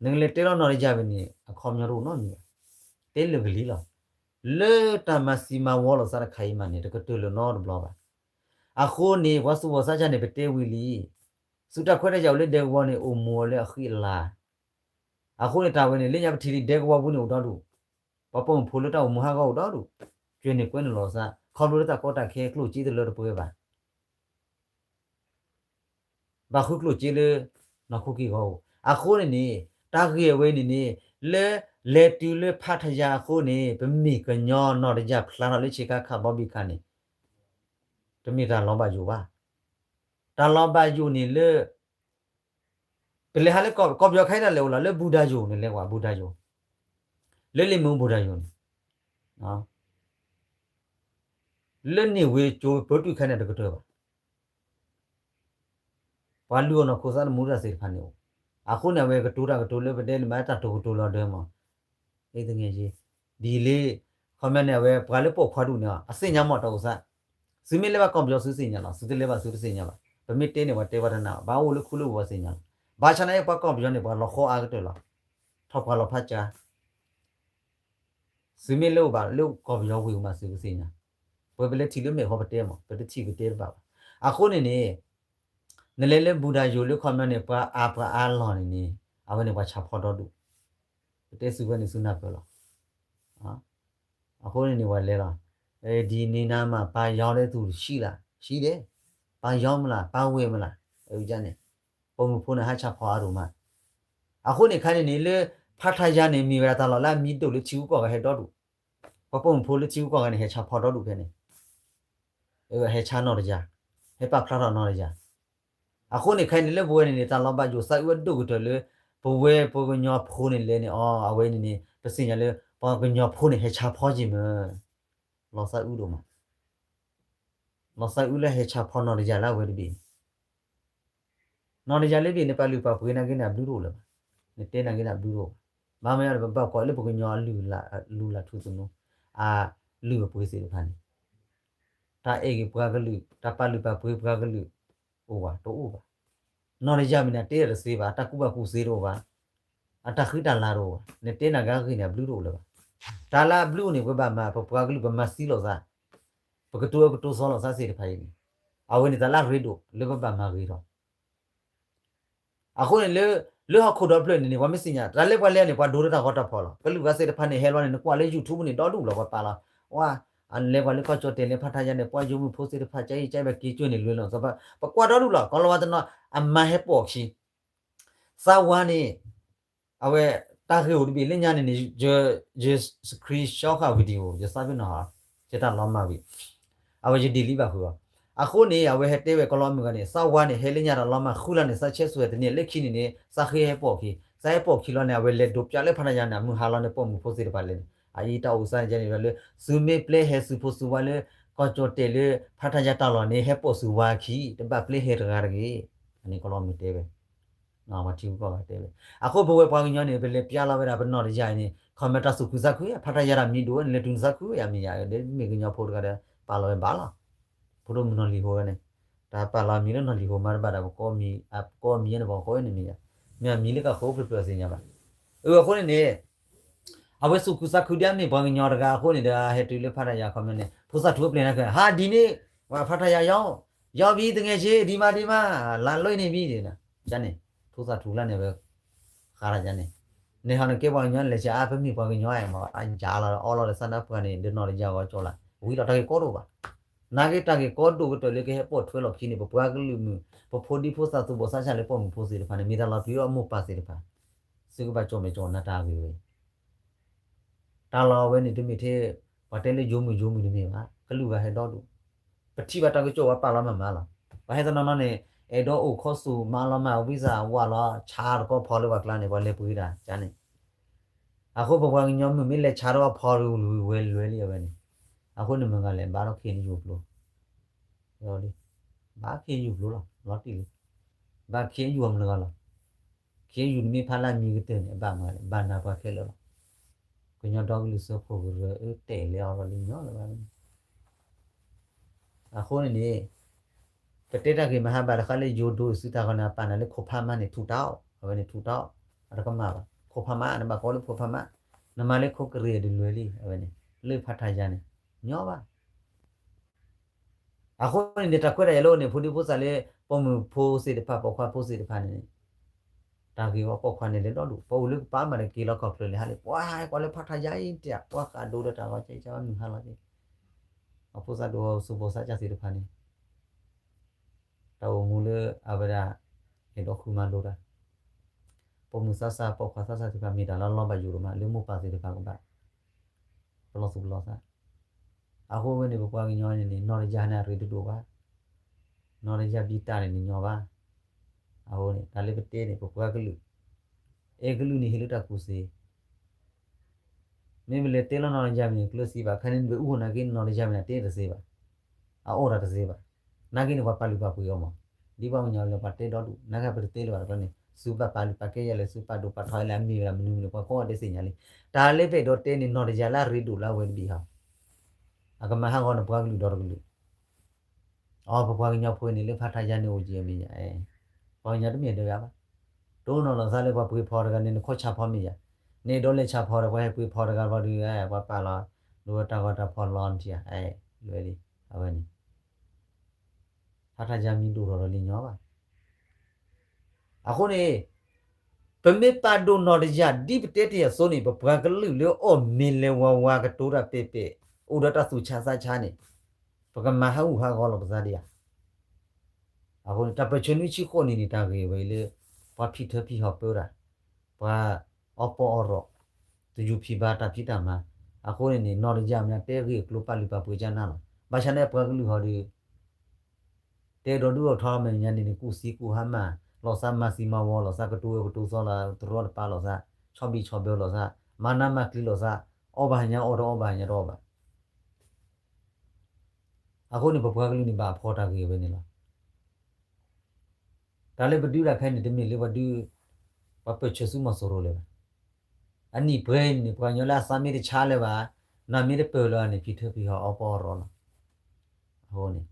နကလဲၤတဲလီၤနီၢ်တယၢ်ဝဲန့ၣ် အခီပညီတအိၣ်နီတမံၤဘၣ်. တဲလၢာ်ကလံၤလီၤ. လၢတၢ်မၤသံမၤဝီလိာ်သးတခါအံၤမးန့ၣ် တကတၢၢ်လၢၤနီတဘျီဘၣ်. အဃိန့ၣ် ပှၤသူၣ်ဘီၣ်သးစၢ်န့ၣ် ပတဲဝံၤလံ, သုးတၢ်ခွဲးတၢ်ယာ်အိၣ်လၢဒဲကဝီၤန့ၣ် အိၣ်မူအီၤလၢအဃံအလၤ, အဃိန့ၣ်တၢ်ဝဲန့ၣ် လၢညါပထံၣ်လံဒဲကဝီၤပူၤန့ၣ်အိၣ်ဒီဒူၣ်, ပှၤပိာ်မုၣ်ဖိလၢတၢ်အိၣ်မူဟးဂီၤအိၣ်ဒီဒူၣ်, ကၠဲၤန့ၢ်ကွဲန့ၢ်လိာ်သး ခီဖျိလၢတၢ်ကီတၢ်ခဲကျိၣ်စ့တလၢတပှဲၤဘၣ်. ဘၣ်ဃုကျိၣ်စ့လၢ နီၢ်ခိက့ၢ်ဂီၤအိၣ်, အဃိန့ၣ်န့ၣ် တၢ်ဂ့ၢ်အဝဲန့ၣ်န့ၣ် လၢလဲၤတုၤလၢဖးထယၤအဃိန့ၣ် ပမ့ၢ်ကညီနီၢ်တယၢ်ဖျါထီၣ်လၢဆ့ကၤခးဘီဘံၣ်ခးန့ၣ် တမ့ၢ်တၢ်လီၤဘၣ်ယိၣ်ဘၣ်. တၢ်လီၤဘၣ်ယိၣ်န့ၣ်လၢ ပလဲၤဟးလၢကီၢ်ပယီၤခဲအံၤဒၣ်လဲာ်အိၣ်လီၤ လၢဘူဒၤယိၤန့ၣ်လဲၤကွၢ် ဘူဒၤယိၤ, လၢလ့ၣ်မ့ၣ်အူဘူဒၤယိၤန့ၣ်, လၢန့ၣ်ဝ့ၤကၠိပၢတုၤခါန့ၣ်တကတၢၢ်ဘၣ်. ပှၤလုၢ်အီၣ်နီၢ်ခိသးသမူတၢ်သ့ၣ်တဖၣ်န့ၣ်အိၣ်, အဃိန့ၣ် အဝဲကတိၤတၢ်ကတိၤလၢပတဲလၢမ့ၢ်တၢ်တိၤကတိၤလီၤဒၢမး, အ့တငဲယ့, ဒ်လၢ ခီပညီန့ၣ် အဝဲပှၤလၢပိာ်ခွါဒူၣ်န့ၣ် အသ့ၣ်ညါမးတၢ်အိၣ်သး, သုမ့ၢ်လဲၤဘၣ်ကီၢ်ပယီၤသုသ့ၣ်ညါလီၤ, သုတလဲၤဘၣ်သုတသ့ၣ်ညါဘၣ်, ပမ့ၢ်တဲန့ၣ်ပှၤတဲပှၤတနာ်ဘၣ်, ဘၣ်အိၣ်လၢခူလၢဝ့ၤပှၤသ့ၣ်ညါလီၤ, ဘၣ်ဆၣ်န့ၣ်ပှၤကီၢ်ပယီၤန့ၣ် ပှၤလီၤဃီအါကတၢၢ်လီၤ, ထီၣ်ပှၤလီၤဖးကၠါ သုမ့ၢ်လၢအိၣ်ဘၣ်လၢကီၢ်ပယီၤဝ့ၢ်မးသုကသ့ၣ်ညါ, ပဝဲပလဲၤထံၣ်လၢမဲာ်ဃီပတဲမး ပတထံၣ်ပတဲတဘၣ်ဘၣ်. အဃိန့ၣ်န့ၣ် နလဲၤလၢဘူဒၤယိၤလၢခီပညီန့ၣ် ပှၤအါပှၤအါလီၢ်န့ၣ်န့ၣ် အဝဲန့ၣ်ပှၤဆၣ်ဖီဒီဒူၣ်, ပတဲသုဝဲန့ၣ်သုနၢ်ပၢၢ်လီၤ. အဃိန့ၣ်န့ၣ်ပှၤလဲၤလီၤ, ဒ်န့ၣ်နၤမး ပၢ်ယီၤဒဲးသူၣ်ဆံးလၢ်, ဆံးဒဲး, ပၢ်ယီၤမလၢ် ပၢ်ဝဲၢ်မလၢ်, န့ၣ် ပိာ်မုၣ်ဖိန့ၣ်ဟးဆၣ်ဖီအါဒိၣ်မး. အဃိန့ၣ်ခါန့ၣ်န့ၣ် လၢဖးထယါန့ၣ် မ့ၢ်ဝဲဒၣ်တၢ်လီၢ်လၢအမံၤဒိၣ်လၢထံဂုၤကီၢ်ဂၤဟဲဒီဒူၣ်, ပှၤပိာ်မုၣ်ဖိလၢထံဂုၤကီၢ်ဂၤန့ၣ် ဟဲဆၣ်ဖီဒီဒူၣ်ဖဲန့ၣ်, ဟဲဆါနီၢ်တယၢ်, ဟဲပာ်ဖျါထီၣ်နီၢ်တယၢ်. အဃိန့ၣ်ခါန့ၣ်လၢပဝဲန့ၣ်န့ၣ် တၢ်လီၤဘၣ်ယိၣ်သးအုးအဒိၣ်ကတၢၢ်လၢ ပဝဲပှၤကညီဖိန့ၣ်လဲၣ်န့ၣ် အီ အဝဲန့ၣ်န့ၣ် ပသ့ၣ်ညါလၢ ပှၤကညီဖိန့ၣ် ဟဲဆၣ်ဖီက့ၤမး, လီၤသးအုးဒိၣ်မး, လီၤသးအုးလၢဟဲဆၣ်ဖီနီၢ်တယၢ်လၢအဝဲတဘ့ၣ်န့ၣ် နီၢ်တယၢ်လၢဘ့ၣ်န့ၣ် ပာ်လုၢ်ပာ်ပှ့ၤနာ်က့န့ၣ် အဘျုးတအိၣ်လၢၤဘၣ်, နတဲနာ်က့န့ၣ် အဘျုးတအိၣ်ဘၣ်. ဘၣ်မနုၤဒီး ပဘၣ်ကွၢ်လၢပကညီအလုၢ်အလၢ်ထူသနူ အလုၢ်အပှ့ၤသ့ၣ်တဖၣ်န့ၣ်, တၢ်အဲၣ်ဂ့ၤပှၤကလုာ် တၢ်ပာ်လုၢ်ပာ်ပှ့ၤပှၤကလုာ် အိၣ်ဘၣ်တအိၣ်ဘၣ်. နီၢ်တယၢ်မ့ၢ်န့ၣ် အတဲတသ့ဘၣ်, အတၢ်ကူၣ်ဘၣ်ကူၣ်သ့တအိၣ်ဘၣ်, အတၢ်ဃံတၢ်လၤတအိၣ်ဘၣ်, နတဲနာ်က့အဂ့ၢ်န့ၣ် အဘျုးတအိၣ်လၢၤဘၣ်. တၢ်လၢအဘျုးအိၣ်န့ၣ် ပဘၣ်မၤ ပပှၤကလုာ်ပမၤသံလိာ်သး, ပကတိၤအကတိၤသီလိာ်သးသ့ၣ်တဖၣ်အံၤန့ၣ်, အဝဲန့ၣ်တၢ်လၢအရ့ဒိၣ်လၢပဘၣ်မၤဂ့ၤထီၣ် အဃိန့ၣ်လၢ လၢဟီၣ်ခိၣ်ဒီဖျၢၣ်န့ၣ်န့ၣ် ပှၤမ့ၢ်သ့ၣ်ညါ တၢ်လၢပှၤလဲၤန့ၣ် ပှၤဒိတၢ်ဂီၤတၢ်ဖီၣ်လီၤ. ကလုာ်ဂၤသ့ၣ်တဖၣ်န့ၣ် ဟဲလီၤန့ၣ် နကွၢ်လၢ YouTube န့ၣ် ဒီဒူၣ်လီၤ ပှၤပာ်လီၤ. ဝဲ အလဲၤပှၤလၢကီၢ်ကၠီၣ်တဲာ်လၢဖးထါယါန့ၣ် ပှၤယိၤမုၣ်ဖိသ့ၣ်တဖၣ် ကၠါအံၤကၠါဘၣ်က့ၤကၠိန့ၣ် လွဲၤလီၤ. ပကွၢ်ဒီဒူၣ်လီၤ. ကီၤလၤဝါတနီၤ အမါဟဲပိာ်အခံ သးဝါန့ၣ် အဝဲ တၢ်ဂ့ၢ်အိၣ်တဘ့ၣ်လၢညါန့ၣ်န့ၣ် ယ ယscreenshotဃာ် video ယသးပ့ၤနီၣ် ယတၢ်လီၤမၢ်ဝံၤ အဝဲယဒံးလံဘၣ်ဃုာ်အီၤ. အဃိန့ၣ် အဝဲဟဲတဲဝဲကီၤလၤဝါမုၣ်ဂၤန့ၣ် သးဝါန့ၣ် ဟဲလၢညါတၢ်လီၤမၢ်ဃုလါန့ၣ် သးဆဲးစူၤဝဲတန့ၢ်လၢခံန့ၣ်န့ၣ် သးဃ့ဟဲပိာ်အခံ သးဟဲပိာ်အခံလီၤန့ၣ် အဝဲလဲၤဒိးပၠးလၢဖးထါယါန့ၣ် အမုၢ်ဟါလီၤန့ၣ် ပိာ်မုၣ်ဖိသ့ၣ်တဖၣ်လဲၣ်န့ၣ် အအံၤတၢ်အိၣ်သးန့ၣ်ယါန့ၣ်လၢ သုမ့ၢ်ပျဲဟဲသုးဖိသုဝါလၢ ကီၢ်ကၠီၣ်တဲာ်လၢဖးထါယါတၢ်လီၢ်န့ၣ် ဟဲပိာ်သုဝါအခံ တဘၣ်ပျဲဟဲတဂၤတဂ့ၤ. အန့ၣ်ကီၤလၤဝါမုၣ်တဲဝဲ ပှၤထံဂုၤကီၢ်ဂၤတဲဝဲ. အဃိပဝဲပှၤကညီန့ၣ် ပလဲၤပၠးလီၤဝဲဒၣ်ပနီၢ်တယၢ်အံၤန့ၣ် ခီမ့ၢ်တၢ်သူၣ်ခုသးခု ဖးတၢ်ယၤတၢ်မံၤဒိၣ်ဝဲန့ၣ် လဲၤတုၤနသးခုဝဲယၤမ့ၢ်ယၤ ဒီးမ့ၢ်ကညီဖိတဂၤဒီး ပာ်လီၤဝဲဘၣ်လီၤ. ဖိဒိၣ်မုၣ်နီၢ်လံၤဟိဝဲန့ၣ် တၢ်ပာ်လီၤမံၤလၢနီၢ်လံၤဟိမးတဘၣ်ဒီး ပကိးမံၤ ပကိးမံၤန့ၣ် ပကိးဝဲန့ၣ်မ့ၢ်ယၤ မ့ၢ်အမံၤလၢကဃိဖျၢၣ်ဖျၢၣ်သ့ၣ်ညါဘၣ်. အဃိန့ၣ်န့ၣ် အဝဲသူၣ်ခုသးခုဒ်အမ့ၢ်ပှၤကညီတဂၤအဃိန့ၣ်ဒီး ဟဲတုၤလၢဖးတၢ်ယၤခီမ့ၢ်န့ၣ် ဖိသၣ်ထူအပျဲၢ်န့ၣ် ဟးဒ်န့ၣ် ဝဲဖးတၢ်ယၤ ယီဘံတငဲးဆ့ ဒ်မးဒ်မး လၢလွဲန့ၣ်ဘံန့ၣ် ကန့ၣ် ဖိသၣ်ထူလၢန့ၣ်ဝဲ ဃါတၢ်ယၤန့ၣ် န့ၣ်ဟီန့ၣ်ကဲပှၤကညီလဲၤဆဲးအါ ပမ့ၢ်ပှၤကညီအမ့ၢ် အယၤလီၤအီလီၤဒီးသးနါပှၢ်န့ၣ် ဒီးနီၢ်တယၤဂီၤကၠီလၢ ဝံၤလီၤတၢ်ဂ့ၢ်ကီဒိၣ်ဘၣ်. နာ်က့တၢ်ဂ့ၢ်ကီဒိၣ်ကတၢၢ်လၢကဟဲပိာ်ထွဲလီၤခံန့ၣ် ပပှၤကလုာ်မုၢ် ပဖိဒံဖိသၣ်သူၣ်ဘီၣ်သးစၢ်လၢပိာ်မုၣ်ဖိသ့ၣ်တဖၣ်န့ၣ် မ့ၢ်တၢ်လီၤပျံၤအီၣ်မိၢ်ပၢ်သ့ၣ်တဖၣ် သုကဘၣ်ကၠီၣ်မဲာ်ကၠီၣ်နါတၢ်ဂ့ၢ်ဝဲ တၢ်လီၤဝဲန့ၣ်တမ့ၢ်ထဲ ပှၤတဲလၢယိၤမုၢ်ယိၤမုၢ်တမ့ၢ်ဘၣ် ကလုာ်ဂၤဟဲဒီဒူၣ် ပထံၣ်ဘၣ်တၢ်ကစီၣ်ဝဲပာ်လီၤမၤမၤလီၤ. ပှၤဟဲတနီၤနီၤန့ၣ် အဲၣ်ဒိးအိၣ်ခီဆူၣ်မၤလီၤမၢ်ဝံသးဝးလီၤ ဆါတကီၢ်ဖီလၢပှၤကျါန့ၣ် ပှၤလဲၤပှ့ၤတၢ်ကန့ၣ် အဃိပပှၤကညီမုၢ်မ့ၢ်လဲၤဆါတကီၢ်ဖီတဝဲလွဲလံအဝဲန့ၣ် အဃိန့ၣ်မုၢ်ဂၤလဲၣ် ဘၣ်ဒီးခ့ယုၢ်ပျိ ဘၣ်ခ့ယုၢ်ပျိလီၤ လီၤတံၢ်လံ ဘၣ်ခ့ယုၢ်အီၤမုၢ်ဂၤလီၤ ခ့ယုၢ်နမ့ၢ်ဖးလၢအမံၤကတၢၢ်န့ၣ် အဘၣ်မၤ ဘၣ်နၤပှၤခဲလၢာ်လီၤ. ကညီဒီကလုာ်စၢဖှိၣ်ကရၢအၢတဲာ်လဲၤအီၤလီၤလံညီလၢၤဘၣ် အဃိန့ၣ်န့ၣ် ပတဲတၢ်ဂ့ၢ်မဟါဘၣ်တခါလၢယိၤဒိၣ်စုတၢ်ဂီၤန့ၣ် အပာ်နၤလၢခိၣ်ဖးမးန့ၣ် ထူးတၢ်အီၣ် အဝဲန့ၣ်ထူးတၢ်အီၣ် အတကမၣ်ဘၣ် ခိၣ်ဖးမး နဘၣ်ကိးလၢခိၣ်ဖးမး နမၤလၢခိၣ်ကရံၣ်အဒုးလွဲလံ အဝဲန့ၣ် လၢဖးထးယါန့ၣ် ညီဘၣ် အဃိန့ၣ်န့ၣ် တၢ်ခွဲးတၢ်ယာ်လၢအိၣ်န့ၣ် ဖိဒံဖိသၣ်လၢ ပိာ်မုၣ်ဖိသ့ၣ်တဖၣ် ပိာ်ခွါဖိသ့ၣ်တဖၣ်န့ၣ် တၢ်ဂ့ၢ်ဝဲပိာ်ခွါန့ၣ်လဲၤဒီဒူၣ် ပှၤအိၣ်လၢကပၤမးတက့ၤလီၤခီၣ်ချၢန့ၣ် ဟးလၢပှၤဟဲကွၢ်လၢဖးထးယါအံၤတဲ ပှၤဃးဒိၣ်ဒီးတၢ်ဂီၤကဲကဲမုၢ်ဟါလီၤက့ၤ အဖိသၣ်ဒိၣ်သူၣ်ဘီၣ်သးစၢ်သ့ၣ်တဖၣ်န့ၣ် တၢ်အိၣ်မူလၢအဝဲဒၣ် အဲၣ်ဒိးဃုမၤလိတၢ် ပိာ်မုၣ်သးစၢ်ပိာ်ခွါသးစၢ်သ့ၣ်တဖၣ်မ့ၢ်တၢ်လီၤလီၤဘၣ်ယိၣ်ဒိၣ်မး လၢမိၢ်ပၢ်သ့ၣ်တဖၣ်ကဘၣ် ပလီၢ်သူၣ်ပလီၢ်သး အဃိဝဲန့ၣ် ပပှၤကညီန့ၣ်န့ၣ် နီၢ်တယၢ်န့ၣ်အရ့တဒိၣ်ဘၣ် နီၢ်တယၢ်ဘံၣ်တၢ်န့ၣ်န့ၣ်ညီဘၣ် အဃိန့ၣ် တၢ်လၢပတဲန့ၣ် ပပှၤကလုာ် အဲကလုာ်န့ၣ်ဟ့ၣ်လၢတၢ်ကူၣ်သ့ မ့ၢ်ပလဲၤတဲလီၤနီၢ်တယၢ်မ့ၢ်န့ၣ် ကျၢၤသံဘၣ် ခဲန့ၣ်နဘၣ်အူဃိနာ်က့ နီၢ်တယၢ်မ့ၢ်န့ၣ်တဲတသ့ဘၣ် အအိၣ်တၢ်တသ့ဘၣ် နာ်က့န့ၣ် ပှၤပာ်လုၢ်ပာ်ပှ့ၤအီၤမး ဒ်ပှၤကညီလၢပှၤတဲဒီဒူၣ် နာ်က့ပတတဲလၢၤဘၣ်တကျါန့ၣ် သုဘၣ်ပာ်လုၢ်ပာ်ကဲယၤလဲၣ် သုပာ်ဒိၣ်ပာ်ထီယၤလဲၣ် အမ့ၢ်ဝဲဒၣ်မနုၤမနုၤ ပှၤကိးဂၤဒဲးသ့ၣ်ညါလံ တၢ်လၢပအဲၣ်ဒိးတဲန့ၣ် နီၢ်တယၢ်လၢအရ့ဒိၣ်လၢအဝဲတဘ့ၣ်ဟီ အကမၤဟးဂီၤန့ၣ်ပှၤကလုာ်ဒီတကလုာ် အီ ပပှၤကညီဖိန့ၣ်လၢဖးထးယါန့ၣ်အိၣ်က့ၤအမဲာ်ညါ ပှၤကညီတမ့ၢ်ဒၣ်ဂၤဘၣ် တိၢ်နီၣ်လီၤသးလၢပှၤပှ့ၤဖီတဂၤန့ၣ် နခိၣ်ဆါဖီမ့ၢ်ယၤ နအဲၣ်ဒိးလဲၤဆါဖီဒီး ပှၤဟဲပှ့ၤဖီတဂၤဘၣ်ဒီး ပှၤပာ်လီၤ ဒိဝဲတၢ်ဂီၤတၢ်ဖီလီၤနထံၣ်ဧါ အဲၣ် လွဲလံ အဝဲန့ၣ် ဖးထးယါမံၤဒိၣ်ထီၣ်ဒီးလံညီဘၣ် အဃိန့ၣ် ပမ့ၢ်ပာ်ဒိၣ်နီၢ်တယၢ် ဒ်ပတဲတ့ၢ်အသိးန့ၣ် ပပှၤကလုာ်လၢအီၣ်မ့ၤလဲၤဝါဝါကတိၤတၢ်ပဲာ်ပဲာ် အိၣ်ဒီးတၢ်သူၣ်ဆါသးဆါန့ၣ် ပကမၤဟးဂူာ်ဟးဂီၤလီၤပသးဒံးဧါ. အဃိန့ၣ် တၢ်ပၢၢ်ဆၢနွံဆံဃိးနံၣ်န့ၣ် တၢ်ဂ့ၢ်ဝဲအံၤလၢ ပှၤဖံးထၢဖံးဟီၣ်ပၢတၢ်, ပှၤအီပီအီရီၣ်, တယူၤဖံးဘါတၢ်ဖံးတၢ်မၤ, အဃိန့ၣ်န့ၣ် နီၢ်တယၢ်မနုၤတဲဂ့ၢ်အကျိၤပာ်လုၢ်ပာ်ပှ့ၤကနၣ်လီၤ. ဘၣ်ဆၣ်န့ၣ် ပှၤကလုာ်ဟီဒီး တဲဒီးဒုးအိၣ်ထီၣ်မဲာ်ညါန့ၣ်န့ၣ် ကူၣ်သံကူၣ်ဟါမၢ်လိာ်သး, မၤသံမၤဝီလိာ်သး, ကတိၤဝဲကတိၤသီလိာ်သး, တရီတပါလိာ်သး, ဆီၣ်ဘံၣ်ဆီၣ်ဘၢလိာ်သး, မၤနးမၤကျံၤလိာ်သး, အီၣ်ဘၣ်ဟါညါအီၣ်တအီၣ်ဘၣ်ဟါညါတအီၣ်ဘၣ်. အဃိန့ၣ် ပပှၤကလုာ်န့ၣ် ဘၣ်အဖီတၢ်ဂ့ၢ်ဝဲန့ၣ်လီၤ. တၢ်လၢပဒုးတၢ်ခဲအံၤန့ၣ် တမ့ၢ်လၢပှၤဒုး ပှၤပၢၢ်ဆၢဆူမီၤစိရိၤလၢၤဘၣ်. အနံၣ်ပှဲၤအံၤန့ၣ် ပှၤကညီလၢအသးမ့ၢ်တဆါလၢၤဘၣ်, နမ့ၢ်တပၢၢ်လၢၤဘၣ်န့ၣ် ဖံးထၢဖံးဟီၣ်အီပီအီရီၣ်လီၤ. အဃိန့ၣ်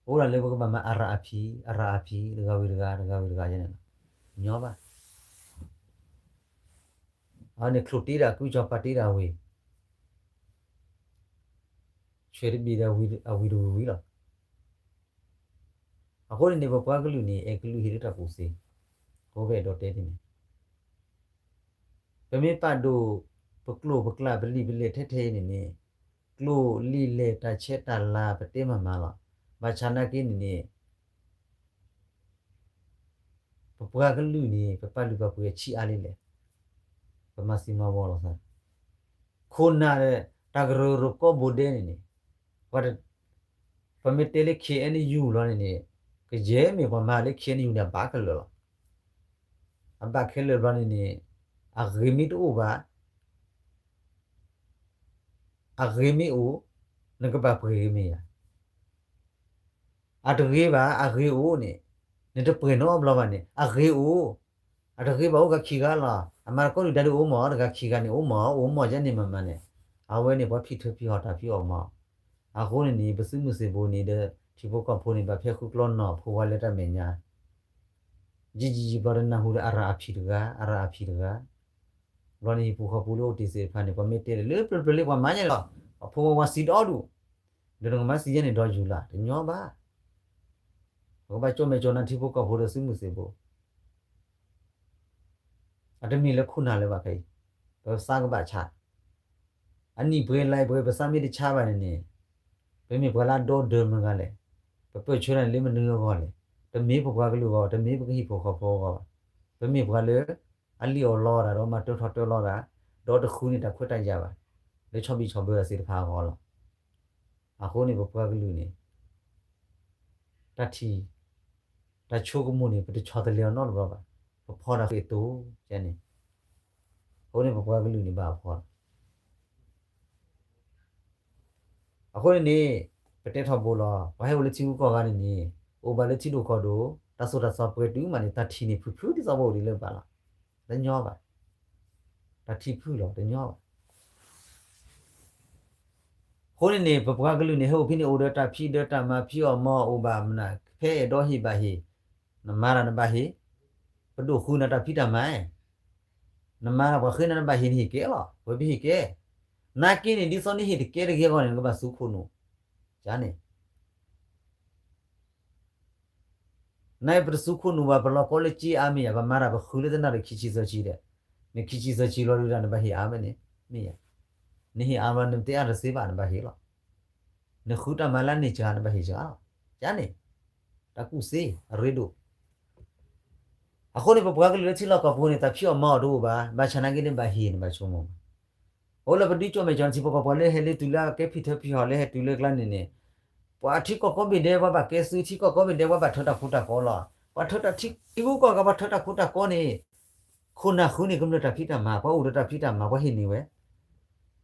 အိၣ်ဒၣ်လၢပကဘၣ်မၤအရၣ်အဖံး, အရၣ်အဖံး, တဂၤဝံၤတဂၤ, တဂၤဝံၤတဂၤယဲန့ၣ်လီၤ. ညီဘၣ်. အန့ၣ်ချိၣ်တ့ဒၣ်ကုကၠီၤပၤတ့ဒၣ်ဝံၤ, ဆွဲတဘ့ၣ်ဒီးအဝံၤတဝံၤဝံၤလီၤ. အဃိန့ၣ်န့ၣ် ပပှၤကလုာ်န့ၣ် အဲၣ်ကလုာ်ဟ့ၣ်လၢတၢ်ကူၣ်သ့, အဃိပအဲၣ်ဒိးတဲဒ်န့ၣ် ပမ့ၢ်ပာ်ဒိၣ် ပကျိာ်ပကျဲ ပလံာ်ပလဲၢ်ထဲထဲအံၤန့ၣ်န့ၣ်, ကျိာ်လံာ်လဲၢ်တၢ်ဆဲးတၢ်လၤ ပတဲမၤမၤလီၤ. ဘၣ်ဆၣ်နာ်က့န့ၣ်န့ၣ် ပပှၤကလုာ်န့ၣ် ပပာ်လုၢ်ပာ်ပှ့ၤအဆံးအါလံလဲၣ်, ပမၤသံမၤဝီလိာ်သး, ခိၣ်နၢ်ဒီး တၢ်ကရၢကရိကိးဘိဒဲးန့ၣ်န့ၣ်, ပှၤတ ပမ့ၢ်တဲလၢ ခ့ၣ်အဲၣ်ယူၣ် လီၤန့ၣ်န့ၣ်, ကယဲၢ်မ့ၢ်ပှၤမၤလၢ ခ့ၣ်အဲၣ်ယူၣ် န့ၣ် အဘၣ်ခဲလၢာ်လီၤ. အဘၣ်ခဲလၢာ်ဘျီန့ၣ်န့ၣ်, အဂ့ၤမ့ၢ်တအိၣ်ဘၣ်, အဂ့ၤမ့ၢ်အိၣ်, နကဘၣ်ပှ့ၤဂ့ၤမ့ၢ်ယၤ, အတဂ့ၤဘၣ် အဂ့ၤအိၣ်န့ၣ်, နတပှ့ၤနီတဘျီဘၣ်န့ၣ် အဂ့ၤအိၣ်, အတဂ့ၤဘၣ်အိၣ်ဂၤခံဂၤလီၤ. အမၤတကိးဒုၣ်ဒါဒုးအိၣ်မး တဂၤခံဂၤန့ၣ် အိၣ်မး အိၣ်မးယဲန့ၣ်မးမးန့ၣ်, အဝဲန့ၣ်ပှၤဖံးထၢဖံးဟီၣ်တၢ်ဖံးအီၣ်မး. အဃိန့ၣ်န့ၣ် ပသုးမုၢ်သံၣ်ဘိန့ၣ်ဒီး ထံဖိကီၢ်ဖိန့ၣ် ဘၣ်ဖဲဃုကျီနီၢ်ဖိဝါလၢတၢ်မဲာ်ညါ ယံာ်ယံာ်ယံာ်ဘျီတနၢ်ဟူဒီး အရၣ်အဖံးတဂၤ အရၣ်အဖံးတဂၤ, ဘျီန့ၣ်ဟံၣ်ပူၤဃီပူၤလၢအိၣ်တ့ၢ်သ့ၣ်တဖၣ်န့ၣ် ပှၤမ့ၢ်တဲလၢပျၢၤပျၢၤလံ ပှၤမၤညါလီၤ. ပှၤဖိဝါဝါစံးဒီဒူၣ်, ဒီးနကမၤစံးယဲန့ၣ်ဒီးယူၤလၢ် တညီဘၣ်. ပကဘၣ်ကၠီၣ်မဲာ်ကၠီၣ်နါထံဖိကီၢ်ဖိဒီးသုးမုၢ်သံၣ်ဘိ အတမ့ၢ်လၢခိၣ်နၢ်လၢၤဘၣ်ခဲအံၤ, ပသးကဘၣ်ဆါ, အနံၣ်ပှဲၤလါပှဲၤ ပသးမ့ၢ်တဆါဘၣ်န့ၣ်န့ၣ်, ပမ့ၢ်ပှၤလၢအဒီဒၢမုၢ်ဂၤလဲၣ်, ပပၢၢ်ဆၢတၢ်န့ၣ်လၢမနုၤအဂီၢ်လဲၣ်, တမ့ၢ်ပပှၤကလုာ်အဂီၢ်, တမ့ၢ်ပကဟံၣ်ဖိဃီဖိအဂီၢ်ဘၣ်, ပမ့ၢ်ပှၤလၢ အလံၣ်အီၣ်လီအီၣ်တၢ်ဒီးမၤတၢထီၣ်တၢလီတၢ်, ဒီးတဃုန့ၢ်တၢ်ခွဲးတၢ်ယာ်ဘၣ်, လၢဆီၣ်ဘံၣ်ဆီၣ်ဘၢအသ့ၣ်တဖၣ်အဂီၢ်လီၤ. အဃိန့ၣ်ပပှၤကလုာ်န့ၣ် တၢ်ထံၣ် တၢ်ဆိကမိၣ်န့ၣ် ပတဆီတလဲအီၤနီတဘျီဘၣ်. ပဖီတၢ်ဃ့ၢ်တိၢ်န့ၣ်, အဃိန့ၣ်ပပှၤကလုာ်န့ၣ်ဘၣ်အဖီလီၤ. အဃိန့ၣ်န့ၣ် ပတဲထီဘိလီၤ. ပှၤဟဲအိၣ်လၢထံဂုၤကီၢ်ဂၤန့ၣ်န့ၣ် အိၣ်ဘၣ်လၢထံဒိၣ်ကီၢ်ဒိၣ်, တၢ်သိၣ်တၢ်သီပှဲၤတုၤမးန့ၣ် တၢ်ထံၣ်န့ၣ်ဖုၣ်ဖုၣ်ဒ်သိးပအိၣ်ဒံးလၢၤဘၣ်လီၤ. တညီဘၣ်. တၢ်ထံၣ်ဖုၣ်လီၤ တညီဘၣ်. အဃိန့ၣ်န့ၣ် ပပှၤကလုာ်န့ၣ် ဟဲအိၣ်ဖဲန့ၣ်အိၣ်ဒီးတၢ်ဖံးဒီးတၢ်မၤဖံးအီၣ်မၤအီၣ်အိၣ်ဘၣ်မနုၤ ဖဲအဲၣ်ဒိးဟ့ၣ်ဘၣ်ဟ့ၣ်, နမၤတၢ်နဘၣ်ဟ့ၣ်, ပဒိၣ်ဃုနၤတၢ်ဖံးတၢ်မၤ, နမၤပှၤဃ့နၤနဘၣ်ဟ့ၣ်နဟ့ၣ်ကဲလီၤ. ပှဲၤပဟ့ၣ်ကဲ, နာ်က့န့ၣ် ဒ်သိးနဟ့ၣ်တကဲတဂ့ၤအဂီၢ်န့ၣ် နကဘၣ်သူခိၣ်နူာ်, န့ၣ် နပတသူခိၣ်နူာ်ဘၣ် ပလီၤကီလၢက့အါမ့ၢ်ယၤ, ပမၤတၢ်ပဃုလၢတနၣ်ရံၣ်ခံဆံသၢဆံဒီး, နခံဆံသၢဆံလီၤဒုးဒၣ်နဘၣ်ဟ့ၣ်အါမ့ၢ်န့ၣ်, မ့ၢ်ယၤ, နဟ့ၣ်အါဘၣ် နတဲအါတသ့ဘၣ် နဘၣ်ဟ့ၣ်လီၤ. နဃုတၢ်မၤလၢန့ၣ်စှၤ နဘၣ်ဟ့ၣ်စှၤလီၤ. န့ၣ် တၢ်ကူၣ်သ့အရ့ဒိၣ်. အဃိန့ၣ် ပပှၤကလုာ်လၢထံလီၢ်ကီၢ်ပူၤန့ၣ် တၢ်ဖံးအီၣ်မၤအီၣ်တအိၣ်ဘၣ်, ဘၣ်ဆၣ်နာ်က့န့ၣ်ဘၣ်ဟ့ၣ်န့ၣ်ဘၣ်ဆိကမိၣ်ဘၣ်. အိၣ်လၢပဒုးကၠီၣ်မဲာ်ကၠီၣ်နါထံဖိကီၢ်ဖိ ပှၤလၢဟဲလၢတုၤလၢကဲဖံးထၢဖံးဟီၣ်လၢဟဲတုၤလၢကျါန့ၣ်န့ၣ်, ပှၤထံကီၢ်ကိးဘ့ၣ်ဒဲး ပှၤဘၣ်ကဲစု, ထံကီၢ်ကိးဘ့ၣ်ဒဲး ပှၤဘၣ်ထၢတၢ်ခိတၢ်ကီလီၤ. ပှၤထၢတၢ်ထံဂုၤကီၢ်ဂၤ ပှၤထၢတၢ်ခိတၢ်ကီန့ၣ်, ခိၣ်နၢ်ဃုန့ၣ် ကမျၢၢ်တၢ်ဖံးတၢ်မၤ, ပှၤအိၣ်ဒီးတၢ်ဖံးတၢ်မၤ ပှၤဟ့ၣ်န့ၢ်ဝဲ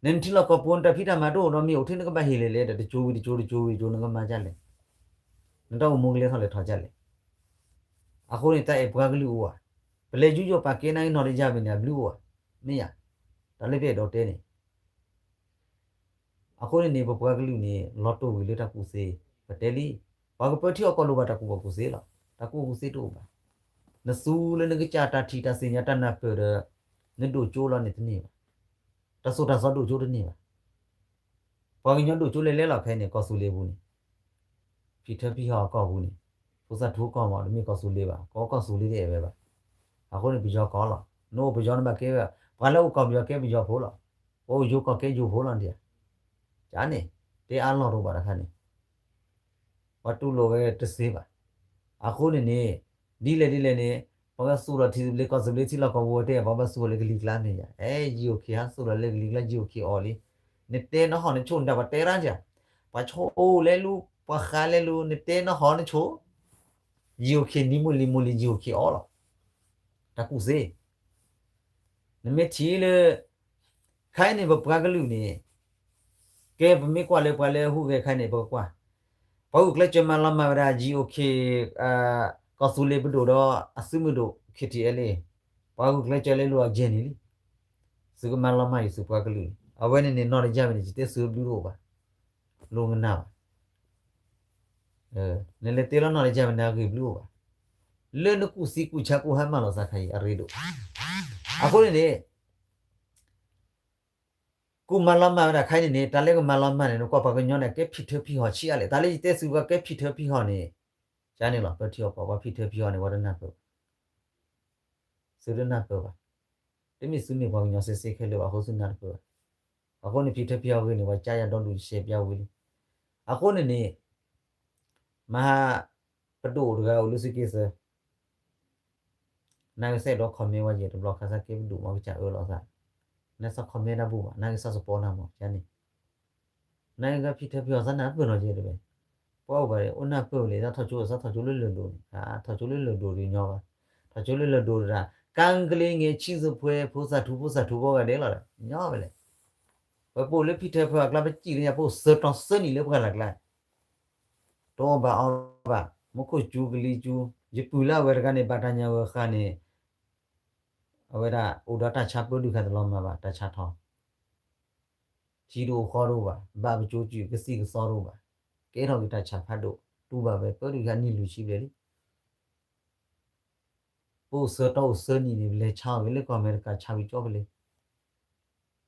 နထံလီၢ်ကီၢ်ပူၤ နတၢ်ဖံးတၢ်မၤတအိၣ်ဒီး မ့ၢ်အိၣ်ထဲနကဘၣ်ဟ့ၣ်လဲၣ်လဲၣ်ဒီး တကၠိဝံၤတကၠိ တကၠိဝံၤတကၠိ နကမၤဒ်လဲၣ်, နတၢ်အိၣ်မူကလဲၤထီၣ်လဲၤထီၣ်ဒ်လဲၣ်. အဃိန့ၣ် တၢ်အဲၣ်ပှၤကလုာ်အိၣ်ဧါ, ပလဲၤယူးယီၣ်ပာ်ကဲနာ်က့နီၢ်တယၢ်မ့ၢ်န့ၣ် အဘျုးအိၣ်ဧါ, မ့ၢ်ယၤ, တၢ်လၢပအဲၣ်ဒိးတဲန့ၣ် အဃိန့ၣ်န့ၣ် ပပှၤကလုာ်န့ၣ် လီၤတိၢ်ဝံၤလၢတၢ်ကူၣ်သ့, ပတဲလံ, ပှၤကပၢထံအီၣ်ကီၢ်လိၣ်ဘၣ်တၢ်ကူၣ်ဘၣ်ကူၣ်သ့လီၤ. တၢ်ကူၣ်ဘၣ်ကူၣ်သ့တအိၣ်ဘၣ်. နသူလၢနကစၢ်တၢ်ထံၣ်တၢ်သ့ၣ်ညါတၢ်နၢ်ပၢၢ်ဒီး နဒိၣ်ကၠိလီၤန့ၣ်တန့ၢ်ဘၣ်. တၢ်သိၣ်တၢ်သီဒိၣ်ကၠိတန့ၢ်ဘၣ်. ပှၤကညီဒိၣ်ကၠိလဲၤလဲၤလီၤခဲအံၤန့ၣ် ကီၢ်သူလ့ၤပူၤန့ၣ် ဖံးထၢဖံးဟီၣ်အကီၢ်ပူၤန့ၣ်, ဖိသၣ်ထူကီၢ်မး တမ့ၢ်ကီၢ်သူလ့ၤဘၣ်, ကီၢ်ကီၢ်သူလ့ၤတအဲၣ်ဝဲဘၣ်. အဃိန့ၣ် ပယီၤကီၢ်လီၤ. နအိၣ်ပယီၤနဘၣ်ကဲဝဲ, ပှၤလၢအိၣ်ကီၢ်ပယီၤကဲပယီၤဖိလီၤ. ပှၤအိၣ်ယိၤကီၢ်ကဲယိၤဖိလီၤဒ်ဧါ. န့ၣ် တဲအါလီၢ်တအိၣ်ဘၣ်တခါန့ၣ် ပှၤတူၢ်လိာ်ဝဲတသ့ဘၣ်. အဃိန့ၣ်န့ၣ် ဒ်လဲၣ်ဒ်လဲၣ်န့ၣ် ပှၤကသူၣ်လီၤထံသဘျ့ကီၢ်သဘျ့ထံလီၢ်ကီၢ်ပူၤဝဲတဲ ပှၤဘၣ်သူၣ်လီၤလၢကလံၤကျါမ့ၢ်ယၤ, အဲ ယံၤအိၣ်ခ့ဟးသူၣ်လီၤလၢကလံၤကျါ ယံၤအိၣ်ခ့အီၣ်လံ. နတဲနဟီၣ်နဆိၣ်နတၢ်ပှၤတဲရၣ်ယၤ, ပှၤဆိၣ်လဲၤလူၤ ပှၤဃးလဲၤလူၤ နတဲနဟီၣ်နဆိၣ်, ယံၤအိၣ်ခ့နံၤမုၢ်လံၤမုၢ်လံၤ ယံၤအိၣ်ခ့အီၣ်လီၤ. တၢ်ကူၣ်သ့ နမ့ၢ်ထံၣ်လၢ ခဲအံၤန့ၣ် ပပှၤကလုာ်န့ၣ် ကဲပမ့ၢ်ကွၢ်လၢပှၤလၢဟူးဂဲၤခဲအံၤန့ၣ် ပကကွၢ် ပှၤဂုာ်ကျဲးစၢးမၤလီၤမၢ်ဝဲဒၣ် ယံၤအိၣ်ခ့ ကီၢ်သူလ့ၤပဒိၣ်ဒီးအသုးမုၢ်ဒိၣ် ခံထံၣ်အဲလ့ၣ်, ပှၤဂုာ်ကျဲးစၢးလဲၤလူၤအကဲန့ၣ်လံ. သုကမၤလီၤမၢ်ယသုပှၤကလုာ်န့ၣ် အဝဲန့ၣ်န့ၣ် နီၢ်တယၢ်ဝဲန့ၣ် ယတဲသုအဘျုးတအိၣ်ဘၣ်, လိကနၣ်ဘၣ်. နလဲၤတဲလီၤနီၢ်တယၢ်ဝဲန့ၣ် အဂ့ၢ်ဘျုးအိၣ်ဘၣ်. လၢနကူၣ်သံကူၣ်ဆါကူၣ်ဟါမၢ်လိာ်သးခါအံၤအရ့ဒိၣ်. အဃိန့ၣ်န့ၣ် ကူၣ်မၤလီၤမၢ်ဝဲဒၣ်ခဲအံၤန့ၣ်န့ၣ် တၢ်လၢကမၤလီၤမၢ်န့ၣ် နကွၢ်ပှၤကညီန့ၣ် ကဲဖံးထၢဖံးဟီၣ်ဆံးအါလဲၣ်. တၢ်လၢယတဲသုပှၤကဲဖံးထၢဖံးဟီၣ်န့ၣ် ကန့ၣ်လီၤ ပထံၣ်အီၤကီး ပှၤဖံးထၢဖံးဟီၣ်န့ၣ် ပှၤတနၢ်ပၢၢ်ဘၣ်. သုတနၢ်ပၢၢ်ဘၣ်. တမ့ၢ်သုမ့ၢ်ပှၤကညီစဲစဲခဲလၢာ်ဘၣ်အဃိသုနၢ်တပၢၢ်ဘၣ်. အဃိန့ၣ် ဖံးထၢဖံးဟီၣ်ဂ့ၢ်န့ၣ် ပှၤကါယၤဒီဒူၣ်ယရှဲပျါဝံၤလံ. အဃိန့ၣ်န့ၣ် မဟါ ပဒိၣ်တဂၤအိၣ်လၢသုးက့သၢ နာ်က့သဲးဒီး comment ဝဲယဲၢ်တဘျီခါ သးကဲပဒိၣ်မ့ၢ်ကစၢ်အၢလီၤသး, နသး comment တၢ်ဘူၣ်ဘၣ် နာ်က့သး support နၤမး ကန့ၣ်, နာ်က့ဖံးထၢဖံးဟီၣ်သးနၢ်ပၢၢ်နီၤယဲၢ်တဝဲ, ပှၤအိၣ်ဘၣ် အိၣ်နၢ်ပၢၢ်ဝဲလံ သးထီၣ်ကၠိ သးထီၣ်ကၠိလၢလၢၢ်ဒိၣ်န့ၣ် ထီၣ်ကၠိလၢလၢၢ်ဒိၣ်ဒ်ညီဘၣ်, ထီၣ်ကၠိလၢလၢၢ်ဒိၣ်ဒၣ် ကၢ်ကလ့ငဲၤဆံသပှဲၤ ဖိသၣ်ထူဖိသၣ်ထူဘီဂၤဒဲးလီၤဒီး ညီဝဲလဲၣ်. ပှၤပအိၣ်လၢဖံးထၢဖံးဟီၣ်အကျါ ပစံၣ်လၢညါ ပအိၣ်သၢတီၤသၢနံၣ်လၢပှၢ်လၢ်ကျါ တအီၣ်ဘၣ်အီဘၣ် မူခိၣ်စူၤကလံၤစူၤ ယပုၢ်လၢအဝဲတဂၤန့ၣ် ဘၣ်တၢ်ညၣ်ဝဲဃာ်န့ၣ်, အဝဲဒၣ်အိၣ်ဒီးတၢ်ဆါပၢဒုၣ်ခါတလီၤမၢ်ဘၣ် တၢ်ဆါထီၣ် ထံတအိၣ်ဃီတအိၣ်ဘၣ်, ဘၣ်ပကၠိကၠူၣ်ကသံၣ်ကသီတအိၣ်ဘၣ်, ကဲထီၣ်က့ၤတၢ်ဆါဖးဒိၣ်, တူၢ်ဘၣ်ဝဲပၢဒုၣ်ခါနံၣ်လွံၢ်ဆံဘျဲၣ်လံ. ပအိၣ်ဆၢတီအိၣ်ဆၢနံၣ်န့ၣ် ပလဲၤဆါအီၤက့ၤလၢကီၢ်အမဲရကၤ ဆါဝံၤကၠီဖဲလဲၣ်,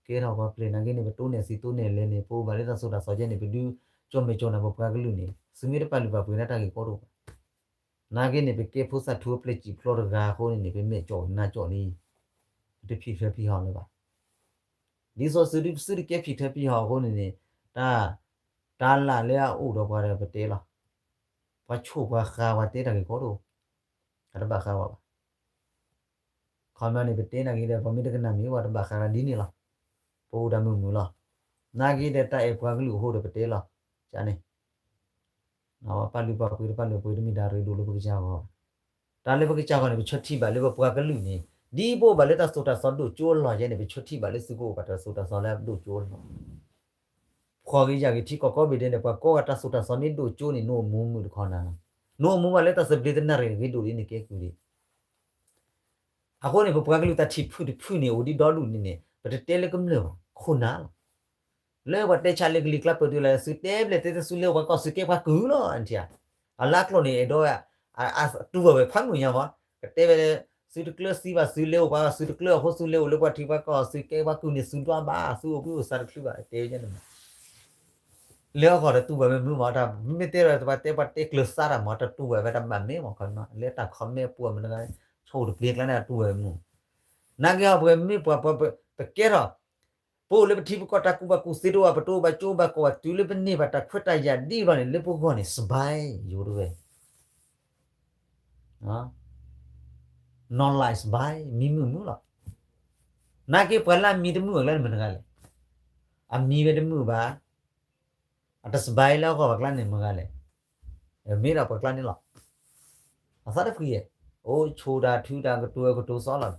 ကဲထီၣ်ပှၤပျဲၢ်နာ်က့န့ၣ် ပတိၢ်န့ၢ်သံတိၢ်န့ၢ်လဲန့ၣ် ပအိၣ်ဘၣ်လၢတၢ်သိၣ်တၢ်သီကဲန့ၣ် ပဒုးကၠီၣ်မဲာ်ကၠီၣ်နၤပပှၤကလုာ်န့ၣ် သုမ့ၢ်တပာ်လုၢ်ပာ်ပှ့ၤန့ၣ် တၢ်ဂ့ၢ်ကီတအိၣ်ဘၣ်. နာ်က့န့ၣ် ပကဲဖိသၣ်ထူအပျဲၢ်စံာ်ဖျိတဂၤအဃိန့ၣ်န့ၣ် ပမဲာ်ကၠီၣ်နါကၠီၣ်လံ, ပတဖံးထၢဖံးဟီၣ်လၢၤဘၣ်. ဒ်သိးသုတကဲဖံးထၢဖံးဟီၣ်အဃိန့ၣ်န့ၣ် တၢ် တၢ်လၢ်လၢအအိၣ်ဒီးပှၤဒီးပတဲလီၤ. ပှၤဆိၣ်ပှၤဃါပှၤတဲတၢ်ဂ့ၢ်ကီတအိၣ်, အတဘၣ်ဃးဝဲဘၣ်. ခီပညီန့ၣ် ပတဲနာ်က့ဒီး ပှၤမ့ၢ်တကနၣ်မ့ၢ် ပှၤတဘၣ်ဃးဒ်န့ၣ်လီၤ. ပအိၣ်တၢ်မုာ်မုာ်လီၤ. နာ်က့ဒီးတၢ်အဲၣ်ပှၤကလုာ်အဃိဒီးပတဲလီၤ. ကန့ၣ် ပာ်လုၢ်ပာ်ပှ့ၤတပာ်လုၢ်ပှ့ၤတမ့ၢ်တၢ်ရ့ဒိၣ်လၢပကစၢ်ဂီၢ်ဘၣ်. တၢ်လၢပကစၢ်ဂီၢ်န့ၣ် ပဆၢထံၣ်ဘၣ်လၢပပှၤကလုာ်န့ၣ် ဒ်ပအိၣ်ဘၣ်လၢတၢ်သိၣ်တၢ်သီဒိၣ်ကၠိအလီၢ်ယဲန့ၣ် ပဆၢထံၣ်ဘၣ်လၢသုကအိၣ်ဘၣ်တၢ်သိၣ်တၢ်သီလၢအဒိၣ်ကၠိအလီၢ် ဖှီၣ်ဂ့ၤယာ်ဂ့ၤထံကီၢ်ကိးဘ့ၣ်ဒဲးန့ၣ် ပှၤကိးဂၤတၢ်သိၣ်တၢ်သီမ့ၢ်ဒိၣ်ကၠိန့ၣ် နအိၣ်မူမုာ်တခီနၤလီၤ. နအိၣ်မူဘၣ်လၢတၢ်သဘျ့သနၢ်ရံၣ်ဂ့ၤဒိၣ်လံန့ၣ်ကဲကုၢ်ဒံး. အဃိန့ၣ် ပပှၤကလုာ်တၢ်ထံၣ်ဖုၣ်တဖုၣ်န့ၣ် အိၣ်ဒံးဒီဒူၣ်န့ၣ်န့ၣ် ပတတဲလၢကမျၢၢ်ဘၣ် ခိၣ်နၢ်လီၤ. လၢပှၤတဲဆါလၢကလံၤကျါပၢၢ်တုၤလၢ သုတဲဘျဲၣ်တဲသုလဲၤအိၣ်ပှၤကီၢ် သုကဲပှၤကုၢ်လီၤ အါတက့ၢ်. အလါကျိာ်န့ၣ် အဲၣ်ဒိး တူၢ်ဘၣ်ဝဲဖးမုၢ်ညါမး ကတဲဝဲ သုတကျၢၤသံဘၣ် သုလဲၤအိၣ်ပှၤ သုတကျၢၤအဃိ သုလဲၤအိၣ်လၢပှၤထံပှၤကီၢ် သုကဲပှၤကုၢ်န့ၣ် သုဒွးဘၣ် သုအိၣ်ဘှံးအိၣ်သါတချုးဘၣ် တဲဝဲန့ၣ်မး လၢအဂီၢ်ဒီးတူၢ်ဘၣ်ဝဲမုာ်မး တၢ်မ့ၢ်တဲဒီး ပှၤတဲပှၤတဲကျၢၤသးတၢ်မး တတူၢ်ဘၣ်ဝဲတၢ်ဘၣ်မ့ၢ်မး ခီ လၢတၢ် comment ပူၤမနုၤဂၤ ဆိၣ်တပျ့ၤကျါန့ၣ် တတူၢ်ဘၣ်ဝဲမုာ်. နာ်က့ဟီ ပမ့ၢ်ပှၤ ပကဲထီၣ် ပအိၣ်လၢပထံပကီၢ်တၢ်ကူၣ်ဘၣ်ကူၣ်သ့တအိၣ်ဘၣ် ပတအိၣ်ဘၣ်ကၠိဘၣ်ကီၢ်ဘၣ် တုၤလၢပန့ၢ်ဘၣ်တၢ်ခွဲးတၢ်ယာ်ဒ်အံၤလီၤန့ၣ် လၢပဂီၢ်န့ၣ် စဘဲ ယိၤတဝဲ နီၢ်လၢ်စဘဲ မံမုာ်မုာ်လီၤ. နာ်က့ပှၤလၢအမံတမုာ်အကျါန့ၣ်မတၤတဂၤလဲၣ်. အမံဝဲတမုာ်ဘၣ် အတစဘဲလၢအဂီၢ်ဘၣ်ကျါန့ၣ်မတၤတဂၤလဲၣ်. မ့ၢ်ဒၣ်ပှၤကျါန့ၣ်လီၤ. အသးတဖှံဧါ. အိၣ်ဆိၣ်တၢ်ထုတၢ်ကတိၤဝဲကတိၤသီလီၤ.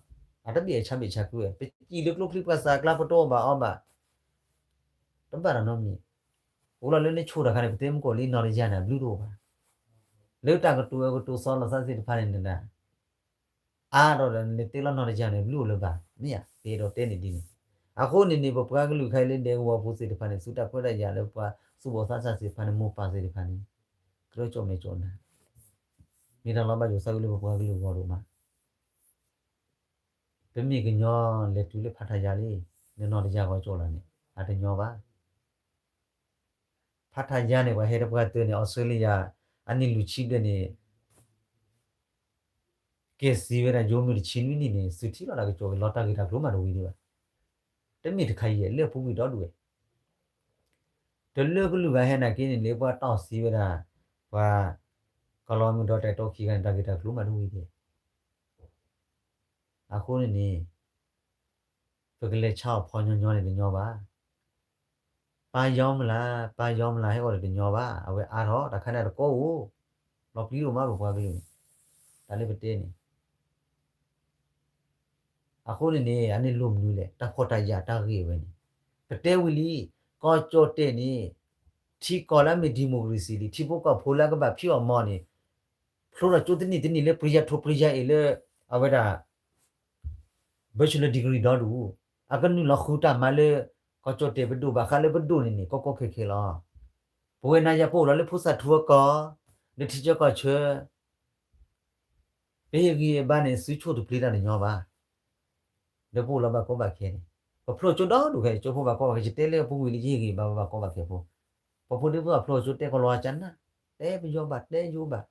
အတဘၣ်ဆါဘၣ်ဆါကုဝဲ ပစံၣ်လၢကျိချံပှၤသးကျါ ပတအိၣ်ဘၣ်အီဘၣ် တဘၣ်တၢ်နီတမံၤ. အိၣ်လီၤလၢနဆိၣ်တၢ်ခါန့ၣ် ပတဲမုၢ်ကီၢ်လံနီၢ်တယၢ်န့ၣ် အဘျုးတအိၣ်ဘၣ်. လၢတၢ်ကတိၤဝဲကတိၤသီလီၤသးသ့ၣ်တဖၣ်န့ၣ် နဒၣ် အါထီၣ်ဒီး နတဲလီၤနီၢ်တယၢ်န့ၣ် ဘျုးအိၣ်လၢၤဘၣ်. မ့ၢ်ဧါ, ပအဲၣ်ဒိးတဲန့ၣ်ဒ်န့ၣ်. အဃိန့ၣ်န့ၣ် ပပှၤကလုာ်ခဲအံၤလၢဒဲကဝီၤဖိသ့ၣ်တဖၣ်န့ၣ် သုတၢ်ခွဲးတၢ်ယာ်လၢပှၤသူၣ်ဘီၣ်သးစၢ်သ့ၣ်တဖၣ်န့ၣ် မိၢ်ပၢ်သ့ၣ်တဖၣ်န့ၣ် ကြၢးကၠီၣ်မဲာ်ကၠီၣ်နါ မ့ၢ်တၢ်လီၤဘၣ်ယိၣ်သးဝံၤလၢပပှၤကလုာ်ဂီၢ်ဒိၣ်မး ပမ့ၢ်ကညီလဲၤတုၤလၢဖးထးယၤလံ လၢနီၢ်တယၢ်ဂီၢ်ကၠီၣ်လၢန့ၣ် အတညီဘၣ်. ဖးထးယၤန့ၣ် ပှၤဟဲတပှၢ်တၢၢ်န့ၣ် အီစထြ့လယါ အနံၣ်လွံၢ်ဆံဘျဲၣ်န့ၣ် ကဲစံးဝဲဒၣ် ယိၤမုၢ်တဆံနွံနံၣ်န့ၣ် သုထံၣ်လီၤတၢ်ကစီၣ်က့ၤလီၤ တၢ်ဂ့ၢ်တၢ်ကျိၤမးတဝံၤဒံးဘၣ်. တမ့ၢ်တခါအံၤ လၢအပူၤကွံာ်ဒီဒူၣ်ဝဲ တလၢကလုာ်ဂၤဟဲနာ်က့န့ၣ် လၢပှၤတီၢ်စံးဝဲဒၣ် ပှၤ ကီၢ်လီၤမုၢ်ဒီးတၢ်တီခံဂၤန့ၣ် တၢ်ဂ့ၢ်တၢ်ကျိၤမးတဝံၤဒံး အဃိန့ၣ်န့ၣ် ပကလဲၤဆါအီၤဖီညီညီန့ၣ်တညီဘၣ်. ပၢ်ယီမုၢ်လၢ် ပၢ်ယီမုၢ်လၢ်ဟဲအီၤဒီးတညီဘၣ်. အဝဲအါထီၣ် တၢ်ခါန့ၣ်တကိးဧိၤ လီၤပျံၤဒိၣ်မးပပှၤကလုာ်န့ၣ် တၢ်လၢပတဲန့ၣ် အဃိန့ၣ်န့ၣ် အန့ၣ်လိၣ်မနုၤလဲၣ် တၢ်ဖှီၣ်တၢ်ယာ်တၢ်ဂ့ၢ်ဝဲန့ၣ် ပတဲဝံၤလံ ကီၢ်ကၠီၣ်တဲၣ်န့ၣ် ထံကီၢ်လၢအမ့ၢ် democracy လံ ထံဖိကီၢ်ဖိလၢအကဘၣ်ဖံးအီၣ်မီၢ်န့ၣ် ဖျိထီၣ်ကၠိတနံၣ်တနံၣ်လၢ ပရိယၤထိၣ်ပရိယၤအ့ၣ်လၢ အဝဲဒၣ် bachelor degree ဒီဒူၣ် အကနုာ်လီၤဃုတၢ်မၤလၢ ကီၢ်ကၠီၣ်တဲၣ်ပဒိၣ်ဘၣ်ဃးလၢပဒိၣ်န့ၣ်န့ၣ် ကီကီခဲခဲလီၤ. ပဝဲနၤယၤပအိၣ်လီၤလၢဖိသၣ်ထူအကီၢ် လၢထံဆၢကီၢ်ဆၢ ပဟ့ၣ်ဂံၢ်ဟ့ၣ်ဘါန့ၣ် သုဆိၣ်တပျ့ၤတၢ်တညီဘၣ်. ဒီးပအိၣ်လီၤဘၣ်ကီဘၣ်ခဲန့ၣ် ပဖျိကၠိဒီဒူၣ်ခဲအံၤ ကၠိဖိဘၣ်ကီဘၣ်ခဲ ယတဲလၢပူၤကွံာ်လံ ယဟ့ၣ်ဂံၢ်ဟ့ၣ်ဘါဘၣ်ကီဘၣ်ခဲဖိ ပဖိဒံဖိသၣ်ဖျိကၠိတဲကီၢ်လီၤကၠနၢ် တဲပယီၤဘၣ် တဲယိၤဘၣ်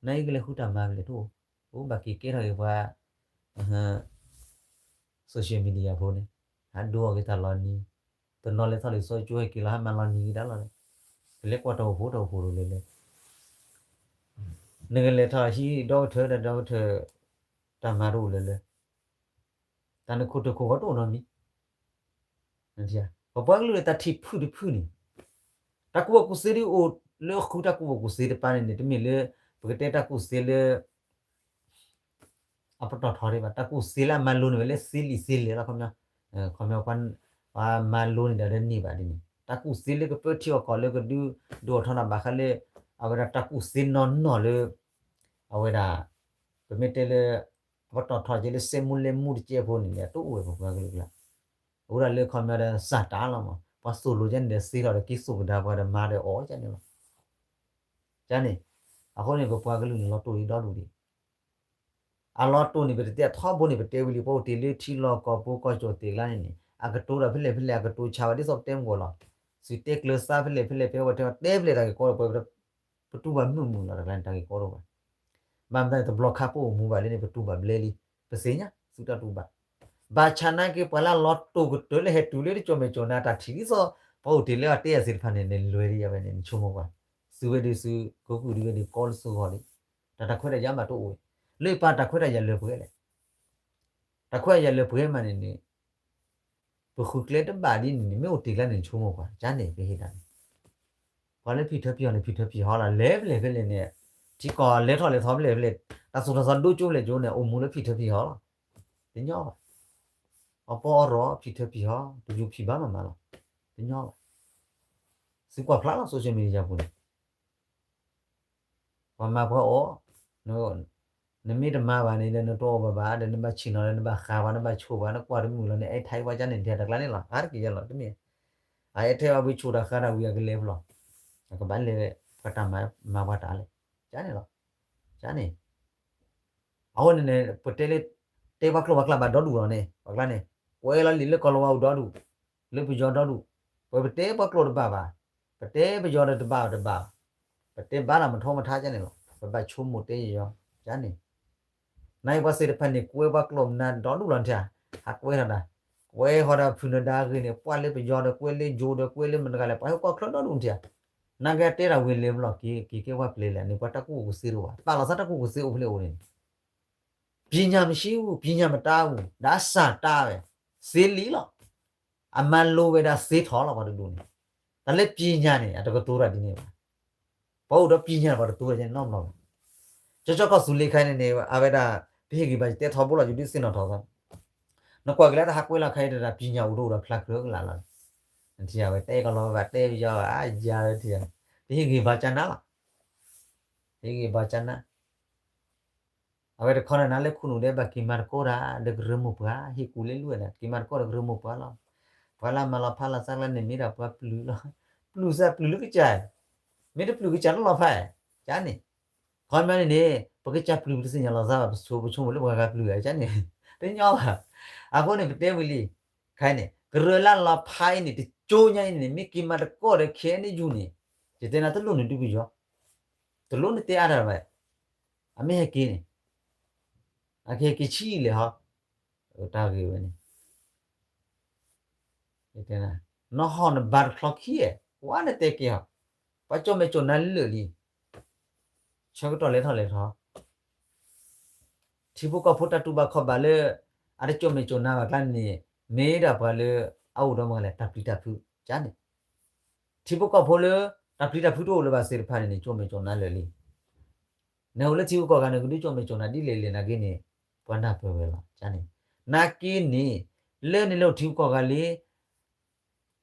နကလဲၤဃုတၢ်မၤဖဲလဲၣ် တအိၣ် အိၣ်ဘၣ်က့ၤကဲထီၣ်က့ၤပှၤ social media ဖိန့ၣ် ဟးဒိအီၤက့ၤတၢ်လီၤနံၤ တနီၤလဲၤထီၣ်လံာ်စီဆှံကၠိဟဲက့ၤလီၤ ဟးမၤလီၤနံၤက့ၤတၢ်လီၤ ကလဲၤကွၢ်တၢ်အိၣ်ဖှိၣ်တၢ်အိၣ်ဖှိၣ်တအိၣ်လၢၤလၢ နကလဲၤထီၣ်ဟံးဒီကထၢဒီးဒီကထၢ တၢ်မၤတအိၣ်လၢၤလၢ တၢ်နခိၣ်တခိၣ်ဃီတအိၣ်နီတမံၤ ပပှၤကလုာ်လၢတၢ်ထံၣ်ဖုၣ်တဖုၣ်န့ၣ် တၢ်ကူၣ်ဘၣ်ကူၣ်သ့ဒ်အိၣ်လၢဃုတၢ်ကူၣ်ဘၣ်ကူၣ်သ့တပၤန့ၣ်န့ၣ် တမ့ၢ်လၢ ပကတဲတၢ်ကူၣ်သ့လၢ အပတီၢ်ထီဒံးဘၣ် တၢ်ကူၣ်သ့လၢအမၤလိန့ၢ်ဝဲလၢသ့လံာ်သ့လဲၢ်လီၤ ခီပညီ ခီပညီ ပှၤမၤလိန့ၢ်ဒၣ်လၢန့ၢ်ဘၣ်ဒ်န့ၣ် တၢ်ကူၣ်သ့လၢကပၢထံအီၣ်ကီၢ်လၢကဒုးဒိၣ်ထီၣ်နၤဘၣ်ဃးလၢ အဝဲဒၣ်တၢ်ကူၣ်သ့နီၢ်နီၢ်လၢ အဝဲဒၣ် ပမ့ၢ်တဲလၢ ပတီၢ်ထီၣ်က့ၤလၢစဲမူလဲမူတကဲဖိန့ၣ်န့ၣ် အတအိၣ်ဝဲပပှၤကလုာ်ကျါ, အိၣ်ဒၣ်လၢခီပညီဒီးစၢ်တၢ်လီၤမး, ပှၤသိၣ်လိကဲန့ၣ်ဒီးသ့ထီၣ်ဒီးက့ၤသိၣ်ကဒါပှၤဒီးမၤဒီးအီၣ်ကဲန့ၣ်လီၤ. ကန့ၣ်, အဃိန့ၣ် ပပှၤကလုာ်န့ၣ်လီၤတိၢ်လံဒီဒူၣ်ဒံး အလီၤတိၢ်န့ၣ် ပတတဲထီဘိန့ၣ် ပတဲဝံၤလံ ပအိၣ်တ့ၢ်လၢထံလီၢ်ကီၢ်ပူၤကီၢ်ကၠီၣ်သ့ၣ်ကျါန့ၣ်န့ၣ် အကတိၤဒီးဖဲလဲၣ်ဖဲလဲၣ် အကတိၤဆါဝဲဒ်သိးပတဲမုၢ်ဂီၢ်လီၤ. သုတဲကျၢၤသးဖဲလဲၣ်ဖဲလဲၣ် ဖဲဝဲတဲတဲဖဲလဲၣ်တၢ်ဂ့ၢ်ကီဒီး ပှၤပတူၢ်ဘၣ်မုာ်မုာ်လီၤ တၢ်ကျါန့ၣ် တၢ်ဂ့ၢ်ကီဒီးပှၤ ဘၣ်မတၤန့ၣ် တဘျီခါပအိၣ်မူဘၣ်လၢန့ၣ် ပတူၢ်ဘၣ်ဘျဲလံ, ပသ့ၣ်ညါ သုတၢ်တူၢ်ဘၣ်. ဘၣ်ဆၣ်နာ်က့ ပှၤလၢအလီၤတိၢ်ကတၢၢ်လၢဟဲတုၤလၢတကၠီၣ်မဲာ်ကၠီၣ်နါတၢ်ထံၣ်ဒ်သိး ပှၤအိၣ်တ့ၢ်လၢအတဲအသ့ၣ်တဖၣ်န့ၣ် နလဲၤဒ်အဝဲန့ၣ် နဆိကမိၣ်ကွၢ်, သုဝဲဒုးသု ကကူၣ်ဒုးဝဲဒုးကီလၢသုဂီၢ်လံ, တၢ်တၢ်ခွဲးတၢ်ယာ်မးတအိၣ်, လၢပၢ်တၢ်ခွဲးတၢ်ယာ်လၢပှဲၤလဲၣ်, တၢ်ခွဲးတၢ်ယာ်လၢပှဲၤမးန့ၣ်န့ၣ် ပဃုကျဲတဘၣ်ဒ်န့ၣ်န့ၣ် မ့ၢ်အိၣ်တ့ၢ်ကျါန့ၣ် နဆိကမိၣ်ကွၢ် ကန့ၣ် ပဟ့ၣ်တၢ်န့ၣ် ပှၤလၢဖံးထၢဖံးဟီၣ်န့ၣ် ဖံးထၢဖံးဟီၣ်လီၤ လဲၤဖဲလဲၣ်ဖဲလဲၣ်န့ၣ်, ထံကီၢ်လဲၤထီၣ်လဲၤထီၣ်ဖဲလဲၣ်ဖဲလဲၣ်, တၢ်သူၣ်ထီၣ်သီဒိကၠိဖဲလဲၣ်ကၠိန့ၣ် အိၣ်မူလၢဖံးထၢဖံးဟီၣ်လီၤ, တညီဘၣ်, အပီအရီ ဖံးထၢဖံးဟီၣ် တယူၤဖံးဘၣ်မးမးလီၤ, တညီဘၣ်, သုကွၢ်ဖျါလီၤ social media ပူၤန့ၣ် ပှၤမၤပှၤအီၣ်, နမ့ၢ်တမၤဘၣ်န့ၣ်ဒီး နတအီၣ်ဘၣ်ဘၣ်ဒီး နဘၣ်ဆ့ၣ်နီၤဒီး နဘၣ်ဃးပှၤ နဘၣ်ဆိၣ်ပှၤ နကွၢ်တမုာ်လီၤန့ၣ် အဲၣ်ထဲပှၤကန့ၣ် တၢ်တကျါန့ၣ်လီၤ အါတက့ၢ်ယဲလီၤ တမ့ၢ်, အအဲၣ်ထဲပှၤဝံၤဆိၣ်တၢ်ဃးတၢ်ဝံၤအကလဲၤဖဲလီၤ, အကဘၣ်လဲၤဝဲ ပှၤတၢ်မၤ မၤပှၤတၢ်လဲၣ်, ကန့ၣ်လီၤ, ကန့ၣ် အဃိန့ၣ်န့ၣ် ပတဲလၢ တဲပှၤကျိာ်ပှၤကျါဘၣ်ဒီဒူၣ်လီၤန့ၣ် ပှၤကျါန့ၣ် ကွဲးလီၤလံာ်လၢကီၢ်လီၤဝါအူဒီဒူၣ်, လၢပယီၤဒီဒူၣ်, ပပတဲပှၤကျိာ်တဘၣ်ဘၣ်, ပတဲပယီၤဒီးတဘၣ်တဘၣ်, ပတဲဘၣ်တၢ်မထီမထါကန့ၣ်လီၤ, ပဘၣ်ဆိကမိၣ်တဲယီၤ, ကန့ၣ်, နအံၤပှၤသ့ၣ်တဖၣ်န့ၣ် ကွဲးပှၤကျိာ်မနုၤဒီဒူၣ်လီၤထံဧါ, ဟးကွဲးထီၣ်တၢ်, ကွဲးဃီၤဒီးဖုၣ်နဒါဂ့ၤန့ၣ် ပှၤလၢပယီၤဒီးကွဲးလၢယိၤဒီးကွဲးလၢမတၤတဂၤလဲၣ် ပှၤဟဲကွၢ်ချၢဒီဒူၣ်ထံဧါ, နာ်က့တဲတၢ်ဝံၤလဲၤဘျီက့ၤ က့ၤကဲပှၤပျဲၤလဲၣ်န့ၣ် ပှၤတၢ်ကူၣ်အိၣ်ကသ့တအိၣ်ဘၣ်, ပာ်လီၤသးတၢ်ကူၣ်အိၣ်ကသ့အိၣ်ဖဲလဲၣ်အိၣ်န့ၣ် ပညာမရှိဘူး, ပညာမတတ်ဘူး, ဒါစတားပဲ, သ့လံလီၤ, အမၤလိဝဲဒၣ်သ့ထီၣ်လီၤ ပှၤတဒူၣ်န့ၣ်, တၢ်လၢပညာန့ၣ် အတကတိၤတၢ်ဒ်န့ၣ်ဘၣ်, ပှၤအိၣ်ဒီးပညာန့ၣ် ပှၤတတိၤတၢ်ဒ်န့ၣ်နီတဘျီဘၣ်, ကၠီကၠီကီၢ်သူလ့ၤခါန့ၣ်န့ၣ် အဝဲဒၣ် ပဟ့ၣ်ဂံၢ်ဘါယတဲထီဘိလီၤ ယဒုးသ့ၣ်နီၣ်ထီၣ်သး နကွၢ်က့ၤလၢတၢ်ဟးကွဲးလီၤခါအံၤတဒၣ် ပညာအိၣ်တအိၣ်ဒီးဖျါကြၢးကလာ်လီၤ, နထံၣ်အဝဲတဲကီၢ်လီၤဝဲဘၣ်တဲပယီၤဘၣ်အါယၤဝဲထံၣ်, ပဟ့ၣ်ဂံၢ်ဘါကၠါနါလီၤ, ပဟ့ၣ်ဂံၢ်ဘါကၠါနါ, အဝဲတခီန့ၣ်နၤလၢခိၣ်နူာ်ဒဲးဘၣ်က့ၤမၤသကိးတၢ် ဒီးကရၢမိၢ်ပှၢ် ဟ့ၣ်ကူၣ်လၢလွံၢ်ဝဲဒၣ် က့ၤမၤသကိးဒီးကရၢမိၢ်ပှၢ်လီၤ, ပှၤလၢမၤလီၤဖးလီၤသးကျါန့ၣ်မ့ၢ်ဒၣ်ပှၤပျုၢ်လီၤ, ပျုၢ်သးပျုၢ်လၢကစၢ်, မ့ၢ်တပျုၢ်ကစၢ်တလီၤဖး, ကန့ၣ် ခီပညီန့ၣ်န့ၣ် ပကစၢ်ပျုၢ်ပတသ့ၣ်ညါလီၤသးဘၣ် ပဆိကမိၣ်လၢပှၤဂၤပျုၢ်ဧါ ကန့ၣ်, တညီဘၣ်, အဃိန့ၣ် ပတဲဝံၤလံ, ခဲအံၤန့ၣ် ကရၢလၢလီၤဖးအံၤန့ၣ် တကၠိညါအံၤန့ၣ် မ့ၢ်က့ၤမၤသကိးဒီး ခဲအံၤန့ၣ်ယူၤန့ၣ်, ယတဲနၤတလိၣ်န့ၣ်ဒုးပယီၤ, တလိၣ်န့ၣ်တဲအါတၢ်ဘၣ်, အမ့ၢ်ဟဲက့ၤန့ၣ်, အကဟဲက့ၤဆံးလဲၣ်ဟီ, တၢ်ဂ့ၢ်ဝဲန့ၣ် နီၢ်ဟီၣ်နဘါတချီခံဧါ, ဝါနတဲက့ၤဟီ, ပှၤကၠိၣ်မဲာ်ကၠိၣ်နါလၢာ်လံ, ဆၢကတီၢ်လဲၤထီၣ်လဲၤထီ, ထံဖိကီၢ်ဖိတၢ်တူၢ်ဘၣ်ခီၣ်ဘၣ်လၢ အတကၠိၣ်မဲာ်ကၠိၣ်နါဘၣ်ကျါန့ၣ် မ့ၢ်ဒၣ်ပှၤလၢ အအိၣ်ဒီးမၤလဲၣ် တၢ်ပျံၤတၢ်ဖုး ကန့ၣ်, ထံဖိကီၢ်ဖိလၢ တၢ်ပျံၤတၢ်ဖုးတအိၣ်လၢၤဘၣ်သ့ၣ်တဖၣ်န့ၣ်န့ၣ် ကၠိၣ်မဲာ်ကၠိၣ်နါလၢာ်လံ နအိၣ်လၢထံဂုၤကီၢ်ဂၤန့ၣ် ကဒုးကၠိၣ်မဲာ်ကၠိၣ်နါဒ်လဲၣ်လဲၣ်နာ်က့န့ၣ် ပှၤနၢ်ပၢၢ်ဝဲလီၤန့ၣ်, နာ်က့န့ၣ် လၢနလဲၤအိၣ်ထံဂုၤကီၢ်ဂၤလံ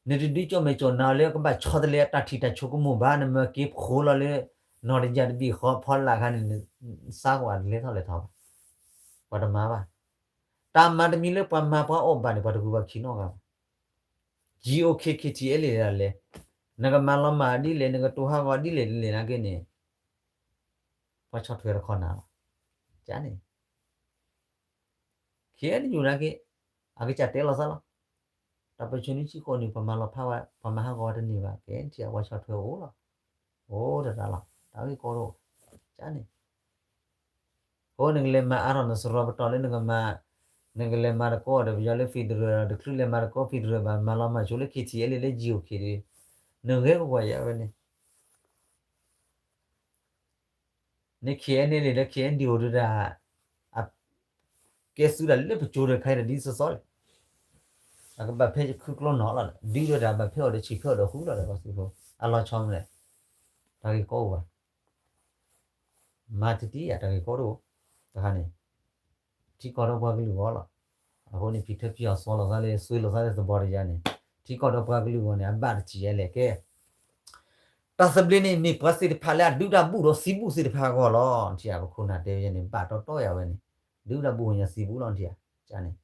နတဒုးကၠိၣ်မဲာ်ကၠိၣ်နါလၢကဘၣ်ဆီတလဲအတၢ်ထံၣ်တၢ်ဆိကမိၣ်ဘၣ် နမၢက့ၤဖိးလီၤလၢ နီၢ်တယၢ်တဘ့ၣ်ဃီဖီလာ်ခါန့ၣ် နသးကဝဲၤလဲၤထီၣ်လဲၤထီဘၣ်, ပှၤတမၤဘၣ်, တၢ်မၤတမံၤလၢပှၤမၤပှၤအီၣ်ဘၣ်န့ၣ် ပှၤတဂုၤပှၤခံနီတဂၤဘၣ် GOK KTLA ဒၣ်လဲာ်, နကမၤလီၤမၢ်ဒ်လဲၣ် နကတိၤဟးဂီၤဒ်လဲၣ်ဒ်လဲၣ်နာ်က့န့ၣ် ပှၤဆီၣ်ထွဲတခီနၤလီၤ, ကန့ၣ်, KNU နာ်က့, အကစၢ်တဲလီၤသးလီၤ, တၢ်ပၢၢ်ဆၢနွံဆံဃိးနံၣ် ပှၤမၤလီၤဖးဝဲ ပှၤမၤဟးဂီၤဝဲတန့ၢ်ဘၣ်, ကဲထံၣ်အဝဲဆီၣ်ထွဲအိၣ်လီၤ, အိၣ်တတၢ်လီၤ, တၢ်ဂ့ၢ်ကီတအိၣ်, ကန့ၣ် အဃိနကလဲၤမၤအါထီၣ်နစရီပတီၢ်လၢနကမၤ, နကလဲၤမၤသကိးဒီးပယီၤလၢ federal တချုးလဲၤမၤသကိး federal ဘၣ် မၤလီၤမၢ်ဆိလၢ KTLA လၢ GOK ဒီး, နဂဲၤကကွၢ်ယၤဝဲန့ၣ်, န KNLA လၢ KNDO ဒုးဒၣ်, အ, ကဲသုးဒၣ်လၢပကၠိဒီးခါအံၤဒီးဒ်သိးသိးလဲၣ်, အကဘၣ်ဖဲယခုကျိနီၢ်လီၤ, ဒ်ဒီးတၢ်ဘၣ်ဖဲအီၤဒီးဆံးဖဲအီၤဒီးဃုလီၤဒီး ပှၤသုးဖိ, အလီၤဆီမလဲၣ်, တၢ်ဂ့ၢ်ကီအိၣ်ဘၣ် မၤတံၢ်တံၢ်ယၤတၢ်ဂ့ၢ်ကီတအိၣ်, တခါန့ၣ်, ထံကီၢ်ဒီးပှၤကလုာ်ဂီၢ်လီၤ, အဃိန့ၣ် ဖံးထၢဖံးအီၣ် သွဲလီၤသးလၢ သွဲလီၤသးလၢသဘီတယၤန့ၣ်, ထံကီၢ်ဒီးပှၤကလုာ်ဂီၢ်န့ၣ် အဘၣ်တထံၣ်ယဲလဲၣ်ကဲ, တၢ်သဘျ့န့ၣ် မ့ၢ်ပှၤသ့ၣ်တဖၣ်လၢအဒုးတၢ်ဘူၣ်ဒီးသံဘူၣ်သ့ၣ်တဖၣ်အဂီၢ်လီၤ, ထံၣ်ယၤပခိၣ်နၢ်တဲဝဲန့ၣ် ဘၣ်တီတီယၤဝဲန့ၣ် ဒုးတၢ်ဘူၣ်ညါစံးဘူၣ်လီၤထံဧါ, န့ၣ်,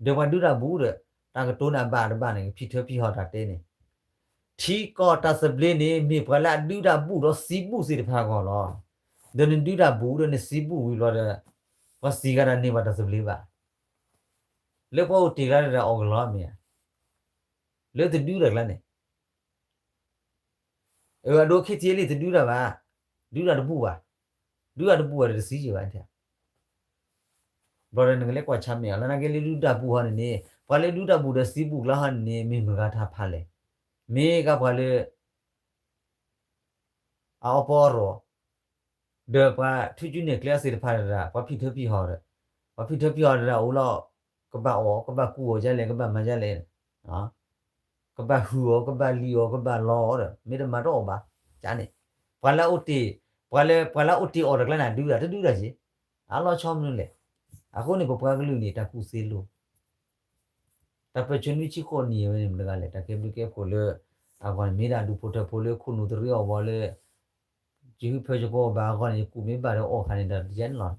ဒီးပှၤဒုးတၢ်ဘူၣ်ဒီး တၢ်ကတိၤန့ၣ်အဘၣ်တဘၣ်န့ၣ် ကဖံးထၢဖံးဟီၣ်တၢ်တဲန့ၣ်, ထံကီၢ်တၢ်သဘျ့န့ၣ် မ့ၢ်ပှၤလၢအဒုးတၢ်ဘူၣ်ဒီးစံးဘူၣ်သ့ၣ်တဖၣ်အဂီၢ်လီၤ. ဒီးနဒုးတၢ်ဘူၣ်ဒီးနစံးဘူၣ်ဝံၤဘျီဒီး ပှၤစံးဂၤဒၣ်န့ၢ်ဘၣ်တၢ်သဘျ့ဘၣ်. လၢပှၤအိၣ်တ့ၢ်ကျါတဂၤအီၣ်ကလီမ့ၢ်ဧါ, လၢတဒုးတၢ်ကျါန့ၣ် အဒိ KTLA တဒုးတၢ်ဘၣ်, ဒုးတၢ်တဘူၣ်ဘၣ်, ဒုးတၢ်တဘူၣ်ဘၣ်ဒီးတစံးက့ၤဘၣ်. ဘျီဒီးနကလဲၤကွၢ်ဆါမဲာ်အီၤ လၢနာ်က့လၢဒုးတၢ်ဘူၣ်ဟီန့ၣ်န့ၣ် ပှၤလၢဒုးတၢ်ဘူၣ်ဒီးစံးဘူၣ်ကျါဟီန့ၣ်န့ၣ် မ့ၢ်မတၤဂၤတဖၣ်လဲၣ်. မ့ၢ်ကပှၤလၢ အအီၣ်ပီအီၣ်ရီၣ်, ဒီးပှၤထူကၠူနဲၣ်ကျဲအီၤသ့ၣ်တဖၣ်တဒၣ် ပှၤဖံးထၢဖံးဟီၣ်ဒီး, ပှၤဖံးထၢဖံးဟီၣ်တဒၣ်အိၣ်လီၤ, ကဘၣ်အီၣ် ကဘၣ်ကူၣ်အီၣ်ဒ်လဲၣ် ကဘၣ်မၤဒ်လဲၣ်, ကဘၣ်ဟုၣ်အီၤ ကဘၣ်လံၣ်အီၤ ကဘၣ်လီအီၤဒီး မ့ၢ်တမၤတအီၣ်ဘၣ်, န့ၣ်, ပှၤလၢအိၣ်တ့ၢ်, ပှၤလၢ ပှၤလၢအိၣ်တ့ၢ်အီၤတကျါန့ၣ် ဒုးတၢ်တဒုးတၢ်က့ၤ, အလီၤဆီမနုၤလဲၣ်. အဃိန့ၣ် ပပှၤကလုာ်န့ၣ် တၢ်ကူၣ်သ့လိာ် တၢ်ပၢၢ်ဆၢနွံဆံဃိးနံၣ်ဝဲန့ၣ် မတၤတဂၤလဲၣ် တၢ်ကဲဘျုးကဲဖှိၣ်လၢ အဂီၢ်န့ၣ် မ့ၢ်ဒၣ်ဒူၣ်ဖိထၢဖိလၢခိၣ်နူာ်တရ့အီၣ်ဘီလၢ ယဟုဖၢယကီၢ်ဘၣ်အဂီၢ်န့ၣ် ယကူၣ်မ့ၢ်ဘၣ်ဒီးအီၣ်ခါန့ၣ် တၢ်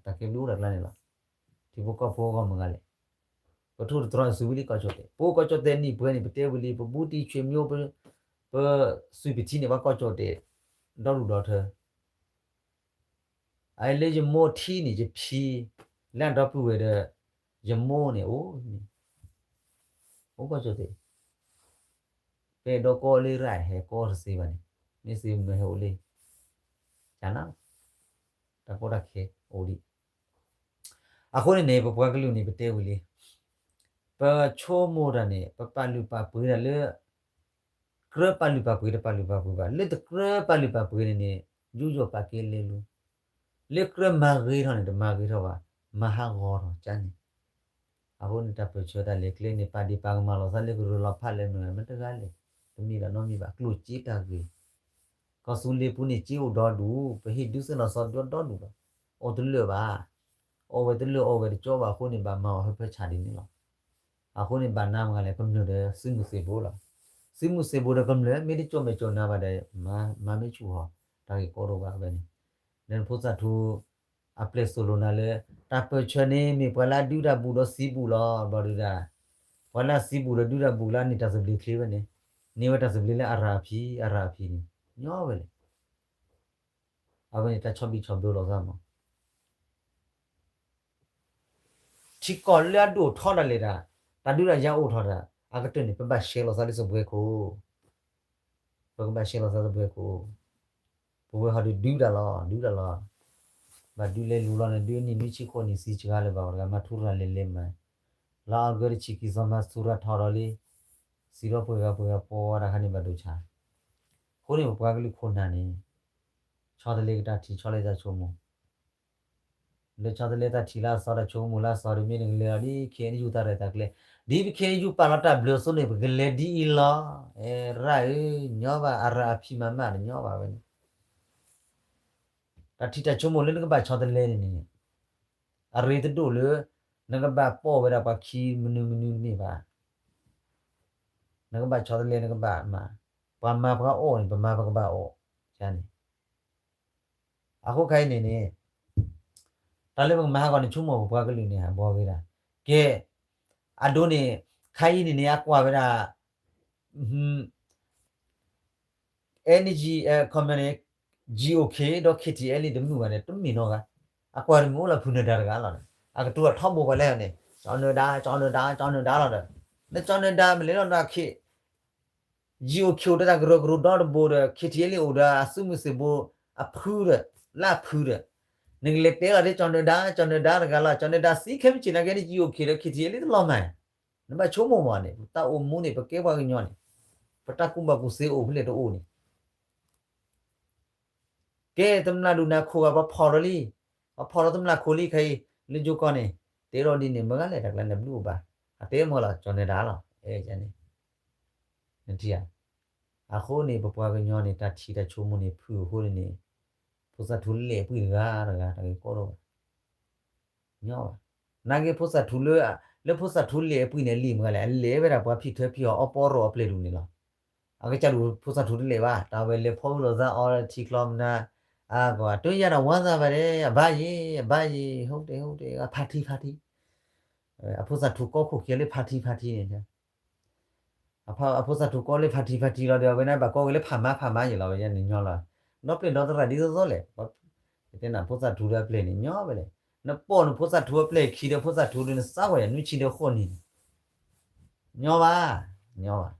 တယဲန့ၣ်လီၤ တၢ်ကဲဘျုးအိၣ်တၢ်ကျါန့ၣ်လီၤ. ထံဖိကီၢ်ဖိအဂီၢ်မတၤတဂၤလဲၣ်. ပထိၣ်တတြီအစုဝံၤလံကီၢ်ကၠီၣ်တဲာ် ပအိၣ်ကီၢ်ကၠီၣ်တဲာ်နံၣ်ပှဲၤန့ၣ် ပတဲဝံၤလံ ပဘူးတံၢ်ဆွေမျိုး ပ ပစုပထံန့ၣ် ပှၤကီၢ်ကၠီၣ်တဲာ် ဒီဒူၣ်ဒီထၢ အလၢယမိၢ်ထံန့ၣ် ယဖံ လၢအဒီပုၢ်ဝဲၢ်ဒီး ယမိၢ်န့ၣ်အိၣ်န့ၣ် အိၣ်ကီၢ်ကၠီၣ်တဲာ် ဖဲဒီကီၢ်လၢရၣ်ဟဲကီၢ်တသ့ဘၣ်န့ၣ် မ့ၢ်သ့မနုၤဟဲအိၣ်လံ ကနၣ် တၢ်ကီတၢ်ခဲအိၣ်ဒံး အဃိန့ၣ်န့ၣ် ပပှၤကလုာ်န့ၣ် ပတဲဝံၤလံ ပဆိကမိၣ်တၢ်န့ၣ် ပပာ်လုၢ်ပာ်ပှ့ၤတၢ်လၢ ကြၢးပာ်လုၢ်ပာ်ပှ့ၤ တပာ်လုၢ်ပာ်ပှ့ၤဘၣ် လၢတကြၢးပာ်လုၢ်ပာ်ပှ့ၤန့ၣ်န့ၣ် ယူးယီၣ်ပာ်ကဲလဲၤလိၤ လၢကြၢးမၤဂ့ၤထီၣ်န့ၣ် တမၤဂ့ၤထီၣ်ဘၣ် မၤဟးဂီၤထီၣ်ကန့ၣ် အဃိန့ၣ် တၢ်ပၢၢ်ဆၢတၢ်လဲၤကျဲန့ၣ် ပာ်ဒံးပာ်ကမၣ်လီၤသးလၢကရၢလီၤဖးလဲၣ်မ့ၢ်ဂ့ၤ မ့ၢ်တဂၤလဲၣ် တမ့ၢ်ဘၣ်နီတမံၤဘၣ် ကျိၣ်စ့တၢ်ဂ့ၤ ကီၢ်သူလ့ၤပူၤန့ၣ် စ့အိၣ်ဒီဒူၣ် ပဟ့ၣ်ဒုးသ့ၣ်နီၣ်စီဒီဒီဒူၣ်လီၤ အိၣ်တလၢာ်ဘၣ် အီၣ်ဝဲတလၢာ်အီဝဲတကၠီဘၣ်အဃိန့ၣ် ဘၣ်မၤအီၤဟၢဖၢဆးဒ်န့ၣ်လီၤ အဃိန့ၣ် ဘၣ်နၤမ့ၢ်ဂ့ၤလဲၣ် ကမျၢၢ်ဒီးစုမုၢ်သံၣ်ဘိလီၤ စုမုၢ်သံၣ်ဘိဒီးကမျၢၢ် မ့ၢ်တကၠီၣ်မဲာ်ကၠီၣ်နါဘၣ်ဒီး မၤမ့ၢ်ဆူၣ်ဟီၣ် တၢ်ဂ့ၢ်ကီဒိၣ်ဘၣ်ဝဲန့ၣ် လၢဖိသၣ်ထူ အပျဲၢ်သိၣ်လိနၤလၢ တၢ်ပၢၢ်ဆၢန့ၣ် မ့ၢ်ပှၤလၢအဒုးတၢ်ဘူၣ်ဒီးစံးဘူၣ်လီၤ ဘျီဒုးဒၣ် ပှၤလၢအစံးဘူၣ်ဒီးဒုးတၢ်ဘူၣ်လၢအန့ၢ်တၢ်သဘျ့ချ့ဝဲန့ၣ် န့ၢ်ဝဲတၢ်သဘျ့လၢအရၤအဖံ အရၤအဖံန့ၣ် ညီဝဲလဲၣ် အဝဲန့ၣ်တၢ်ဆီၣ်ဘံၣ်ဆီၣ်ဘၢလိာ်သးမး ထံကီၢ်လၢအဒိၣ်ထီဒၣ်လဲာ်ဒၣ် တၢ်ဒုးတၢ်ယၤအိၣ်ထီၣ်ဒၣ် အကတၢၢ်န့ၣ် ပဘၣ်ရှဲလီၤသးလၢစပွဲခိၣ် ပကဘၣ်ရှဲလီၤသးစပွဲခိၣ် ပဝဲဟီဒုးဒုးတၢ်လီၤ ဒုးတၢ်လီၤ ဘၣ်ဒုးလဲၤလူၤလီၤန့ၣ် ဒုးနံၣ်နွံဆံဃိးနံၣ်ဆံးစှၤလၢၤဘၣ် ပှၤတဂၤမၤထူရၤလဲၤလဲၤမး လါအီကူးတဆံခံသီမၤထူရၤထီၣ်ဒီးလံ စံးထီၣ်ပှဲၤဂၤပှဲၤဂၤပှၤတၢ်ခါန့ၣ်ဘၣ်ဒိဆါ အဃိန့ၣ် ပပှၤကလုာ်ခိၣ်နၢ်န့ၣ် ဆီတလဲကတၢ်ထံၣ် ဆီတလဲတၢ်ဆိကမိၣ် လၢဆီတလဲတၢ်ထံၣ်လၢအသီ တၢ်ဆိကမိၣ်လၢအသီ တမ့ၢ်နကလဲၤလီၤဒ် ခ့ၣ်အဲၣ်ယူၣ် တၢ်ရဲၣ်တၢ်ကျဲၤ ဒ်ပခ့ၣ်အဲၣ်ယူၣ်ပာ်လီၤတၢ်ဘျၢအသိးန့ၣ် ပကလဲၤဒ်အံၤလီၤ အဲ ရၣ်ဧၢ ညီဘၣ် အရၤအဖံမၤမးတညီဘၣ်ဝဲန့ၣ် တၢ်ထံၣ်တၢ်ဆိကမိၣ်လၢနကဘၣ်ဆီတလဲန့ၣ်န့ၣ် အရ့တဒိၣ်လၢ နကဘၣ်ပိာ်ဝဲဒၣ်ပှၤခံမနုၤမနုၤတမ့ၢ်ဘၣ် နကဘၣ်ဆီတလဲ နကဘၣ်မၤ ပှၤမၤပှၤအီၣ်န့ၣ် ပမၤပကဘၣ်အီၣ် န့ၣ် အဃိခဲအံၤန့ၣ်န့ၣ် တၢ်လၢပကမၤဟးဂီၤန့ၣ် ဆိကမိၣ်ပပှၤကလုာ်န့ၣ် ဘှီဂ့ၤဒၣ် ကဲ အဒိန့ၣ် ခဲအံၤန့ၣ်န့ၣ် အကွၢ်ဝဲဒၣ် NG ခီမ့ၢ်န့ၣ် GOK ဒီး KTLA တမုာ်ဘၣ်န့ၣ် တမ့ၢ်နီတဂၤ အကွၢ်တမုာ်အိၣ်လၢဖုနၢၤဒါတဂၤလီၤဒီး အကတိၤအထီဘိပှၤလဲၣ်န့ၣ် ကၠီနၢၤဒါ ကၠီနၢၤဒါ ကၠီနၢၤဒါလီၤဒီး နကၠီနၢၤဒါမ့ၢ်လဲၤလီၤဒီး GOK အိၣ်ဒီးတၢ်ကရၢကရိဒီတဘိဒီး KTLA အိၣ်ဒီးအစုမုၢ်သံၣ်ဘိအဖုဒီး လၢအဖုဒီး နကလဲၤတဲလီၤဒ်ကၠီနၢၤဒါ ကၠီနၢၤဒါတဂၤလီၤ ကၠီနၢၤဒါသံခဲမုၢ်ဆ့ၣ်နာ်က့န့ၣ် GOK ဒီး KTLA တလီၤမၢ် နဘၣ်ဆိကမိၣ်မးန့ၣ် ပတၢ်အိၣ်မူန့ၣ် ပကဲပှၤကညီန့ၣ် ပတၢ်ကူၣ်ဘၣ်ကူၣ်သ့အိၣ်ဖဲလဲၣ်တအိၣ်န့ၣ် ကဲတမျၢ်ဒုးနၤခိၣ်ဂၤ ပှၤဖီၣ်ဒီးလံ ပှၤဖီၣ်ဒီးတမျၢ်ခိၣ်လံခဲအံၤ လၢယိၤကီၢ်န့ၣ် တဲလီၤဒ်န့ၣ် မ့ၢ်ဂ့ၤလဲၣ် တၢ်ကျါန့ၣ်ဘျုးအိၣ်ဘၣ် အတဲမ့ၢ်လီၤ ကၠီနၢၤဒါလီၤ အဲန့ၣ် နထံၣ်ဧါ အဃိန့ၣ် ပပှၤကညီန့ၣ် တၢ်ထံၣ်တၢ်ဆိကမိၣ်န့ၣ် ဖုၣ်အဃိန့ၣ်န့ၣ် ဖိသၣ်ထူလဲၣ်အပှံၢ်တဂၤတဂၤ တၢ်ဂ့ၢ်ကီဒိၣ်ဘၣ် ညီဘၣ် နာ်က့ဖိသၣ်ထူလၢ လၢဖိသၣ်ထူလဲၣ်အပှံၢ်န့ၣ် လံာ်မ့ၢ်ဂ့ၤလဲၣ် အလဲၤဝဲဒၣ်ပှၤဖံးထၢဖံးဟီၣ်အီပီရီၣ်အပျဲၢ်ဒူၣ်န့ၣ်လီၤ. အကစၢ်ဒၣ်ဖိသၣ်ထူတလဲၣ်ဘၣ် တၢ်ဝဲလဲၤဖီအုၣ်လိာ်သးအီထံကျီမနၤ အါဂီၢ် အတုယၤဒီးဝါသးဘၣ်ဒဲး အဘါယံၤ အဘါယံၤ ဟုတ်တယ် ဟုတ်တယ် ဖါထံ ဖါထံ အဖိသၣ်ထူကီၢ်ခိၣ်ခံလၢဖါထံ ဖါထံန့ၣ် အဖိသၣ်ထူကီၢ်လၢဖါထံ ဖါထံလီၤဒီး အဝဲန့ၣ်ဘၣ်ကီဝဲလၢဖးမါ ဖးမါယံၤလီၤ ဝဲန့ၣ်ညီလီၤ ဒီပျဲၢ်ဒီသရၣ်ဒ်သိးသိးလဲၣ် တဲနၤဖိသၣ်ထူဒီးအပျဲၢ်န့ၣ် ညီဝဲလဲၣ် နပိာ်နဖိသၣ်ထူအပျဲၢ်ခံဒီးဖိသၣ်ထူဒီးနစါဝဲယၤ နွံဆံဒီးဃိးနံၣ်န့ၣ် ညီဘၣ် ညီဘၣ်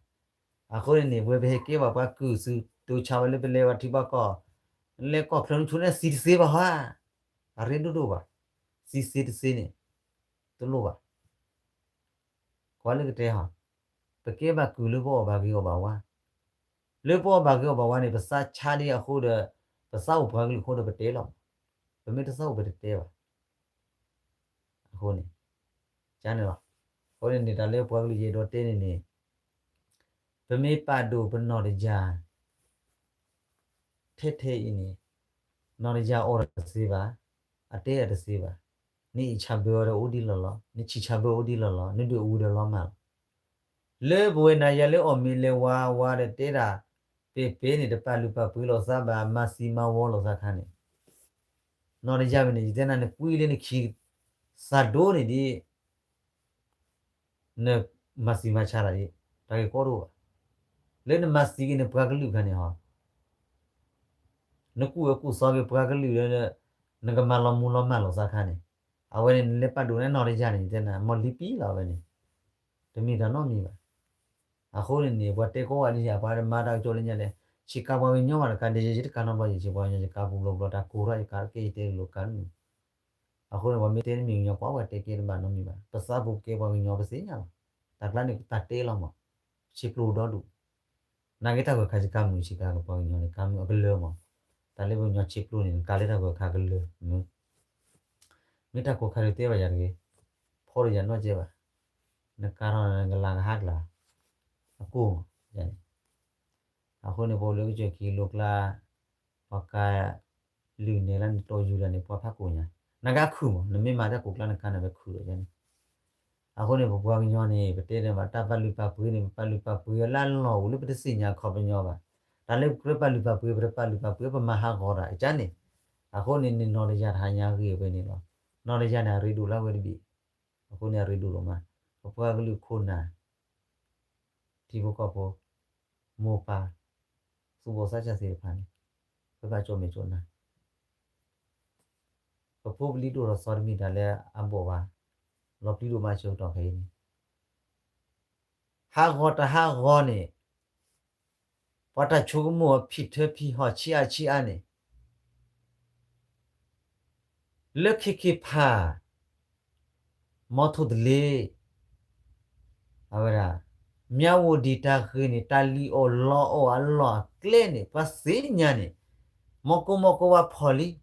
အဃိန့ၣ်န့ၣ် ပဝဲပဟဲကဲဘၣ်ပှၤကုၢ်ဆူ တိၤဆါဝဲလၢပလဲၤဝဲထံဘၣ်ကီၢ် လဲၤကီၢ်ချၢနဆိန့ၣ် စံတစ့ဘၣ်ဟါ အရ့ဒိၣ်ဒိၣ်ဘၣ် စံစ့တစ့န့ၣ် တလိၣ်ဘၣ် ကွၢ်လၢကတဲဟီ ပကဲဘၣ်ကုၢ်လၢပအီၣ်ဘၣ်ဂ့ၤအီၣ်ဘၣ်ဝါ လၢပအီၣ်ဘၣ်ဂ့ၤအီၣ်ဘၣ်ဝါန့ၣ် ပသးဆါဒံးအဃိဒီး ပသးအိၣ်ပှၤကလုာ်အဃိဒီးပတဲလီၤမး ပမ့ၢ်တသးအိၣ်ပတတဲဘၣ် အဃိန့ၣ် ကန့ၣ်လီၤ အဃိန့ၣ်န့ၣ် တၢ်လၢပှၤကလုာ်ယအဲၣ်ဒိးတဲန့ၣ်န့ၣ် ပမ့ၢ်ပာ်ဒိၣ်ပနီၢ်တယၢ် ထဲထဲအံၤန့ၣ် နီၢ်တယၢ်အီၣ်တၢ်တသ့ဘၣ်, အတဲတၢ်တသ့ဘၣ်. နအံၣ်ဆၣ်ဘၢအီၤဒီးအိၣ်ဒံးလီၢ်လီၢ်, နဆံၣ်ဆၣ်ဘၢအီၤအိၣ်ဒံးလီၢ်လီၢ်, နဒုးအဝံၤဒီးလီၤမၢ်လီၤ. လၢပဝဲနၤယၤလၢအီၣ်မ့ၤလဲၤဝၤဝါဒီးတဲဒၣ် ပဲာ်ပဲာ်န့ၣ် တပာ်လုၢ်ပာ်ပှ့ၤလိာ်သးဘၣ်, မၤသံမၤဝီလိာ်သးခါန့ၣ် နီၢ်တယၢ်ဝဲန့ၣ် ယတဲနၤန့ၣ် ကွံလၢနခံ သးဒိၣ်န့ၣ်ဒ် နမၤသံမၤဆါတၢ်ဒ် တၢ်ဂ့ၢ်ကီတအိၣ်ဘၣ်. လၢနမၤသံက့ၤနပှၤကလုာ်ခါန့ၣ်ဟီ နကူၣ်အၢကူၣ်သီက့ၤပှၤကလုာ်လၢ နကမၤလီၤမူလီၤမၢ်လိာ်သးခါန့ၣ် အဝဲန့ၣ် နလဲၤပာ်ဒိၣ်န့ၢ်နီၢ်တယၢ်န့ၣ် ယတဲနၤ မ့ၢ်လံပံလီၤဝဲန့ၣ် တမ့ၢ်တၢ်နီတမံၤဘၣ်. အဃိန့ၣ်န့ၣ် ပှၤတဲကိးဂၤဒ်ယၤ ပှၤမၤတၢ်ကစီၣ်လၢညါလဲၣ်, ဆ့ကၤပှၤကညီဘၣ်တကးဒဲး ယဲယတကးနီတဘျီ ယဆ့ပှၤကညီ ယကးပူၤဘျီဘျီ တၢ်ကိးထီၣ်ယကးကဲယတဲလိာ်ကးန့ၣ် အဃိန့ၣ် ပှၤမ့ၢ်တဲတမံၤကညီ ကွၢ်ဝဲတဲကဲတဘၣ်နီတမံၤဘၣ်. ပသးပူၤကဲပှၤကညီပသ့ၣ်ညါလီၤ. တၢ်ကျါန့ၣ် တၢ်တဲလီၤမး, ဆ့ပျိဒီဒူၣ် နာ်က့တၢ်ဂၢၢ်ခါယကါမုၢ်ဆ့ကၤကပှၤကညီန့ၣ် ကါမုၢ်အကလၢာ်မး, တၢ်လၢပှၤကညီဆ့ပျိန့ၣ် နကါလၢတၢ်ဂၢၢ်ခါကလၢာ်, မ့ၢ်တၢ်ကိးခါဒုးတဲဘၣ်ယၤတဂ့ၤ, ဖီဒီးယၤနီၢ်ကဲဘၣ်, နကါထီၣ်နကလၤကဟးကျါ, အကိၢ်မး, ယန့ၣ် အဃိန့ၣ် ပအိၣ်လၢကစၢၢ်ခံလိၤကျါ ပှၤကါလုၢ်န့ၣ်လၢနတီယူၤလၢန့ၣ် ပှၤဖးကိးညါ, နကါခုၣ်မး နမ့ၢ်မၤတၢ်ကိးကျါနကါန့ၣ် ဝဲခုၣ်ဒီးန့ၣ်. အဃိန့ၣ် ပပှၤကညီန့ၣ် ပတဲန့ၣ်ဘၣ် တၢ်ပာ်လုၢ်ပာ်ပှ့ၤန့ၣ် ပပာ်လုၢ်ပာ်ပှ့ၤအီၤလၢအလီၢ်အိၣ်လၢပတသ့ၣ်ညါအခီပညီဘၣ်. တၢ်လၢပကြၢးပာ်လုၢ်ပာ်ပှ့ၤ ပတပာ်လုၢ်ပာ်ပှ့ၤ ပမၤဟးဂီၤတၢ်အကါန့ၣ်, အဃိန့ၣ်န့ၣ် နီၢ်တယၢ်တဟါညါဂ့ၤဝဲန့ၣ်လီၤ. နီၢ်တယၢ်န့ၣ် အရ့ဒိၣ်လၢဝဲတဘ့ၣ်, အဃိန့ၣ် အရ့ဒိၣ်လီၤမး, ပပှၤကလုာ်ခိၣ်နၢ် ထံဖိကီၢ်ဖိ, မိၢ်ပၢ်, သူၣ်ဘီၣ်သးစၢ်သ့ၣ်တဖၣ်န့ၣ်, ပဘၣ်ကၠီၣ်မဲာ်ကၠီၣ်နါ, ပဖိပလံၤဒိၣ်ထီၣ်သီတမံၤတၢ်လၢအဘီၣ်ဘၣ်, လီၤပျံၤဒိၣ်မးဆၢကတီၢ်ခဲအံၤန့ၣ်, ဟးဂီၤတဟးဂီၤန့ၣ်, ပှၤတၢ်ဆိကမိၣ်အဖံးထၢဖံးဟီၣ်ဆံးအါဆံးအါန့ၣ် လၢခ့ခ့ဖး, မီထိၣ်တလ့, အဝဲဒၣ် မၠၣ်ဝတံၤတၢ်ဂ့ၢ်န့ၣ် တၢ်လံၣ်အီၣ်လီအီၣ်အလီၢ်အကျဲန့ၣ် ပှၤသ့ၣ်ညါန့ၣ်, မီၢ်ကိၢ်မီၢ်ကိၢ်ဝါဖီၣ်လံ ပှၤ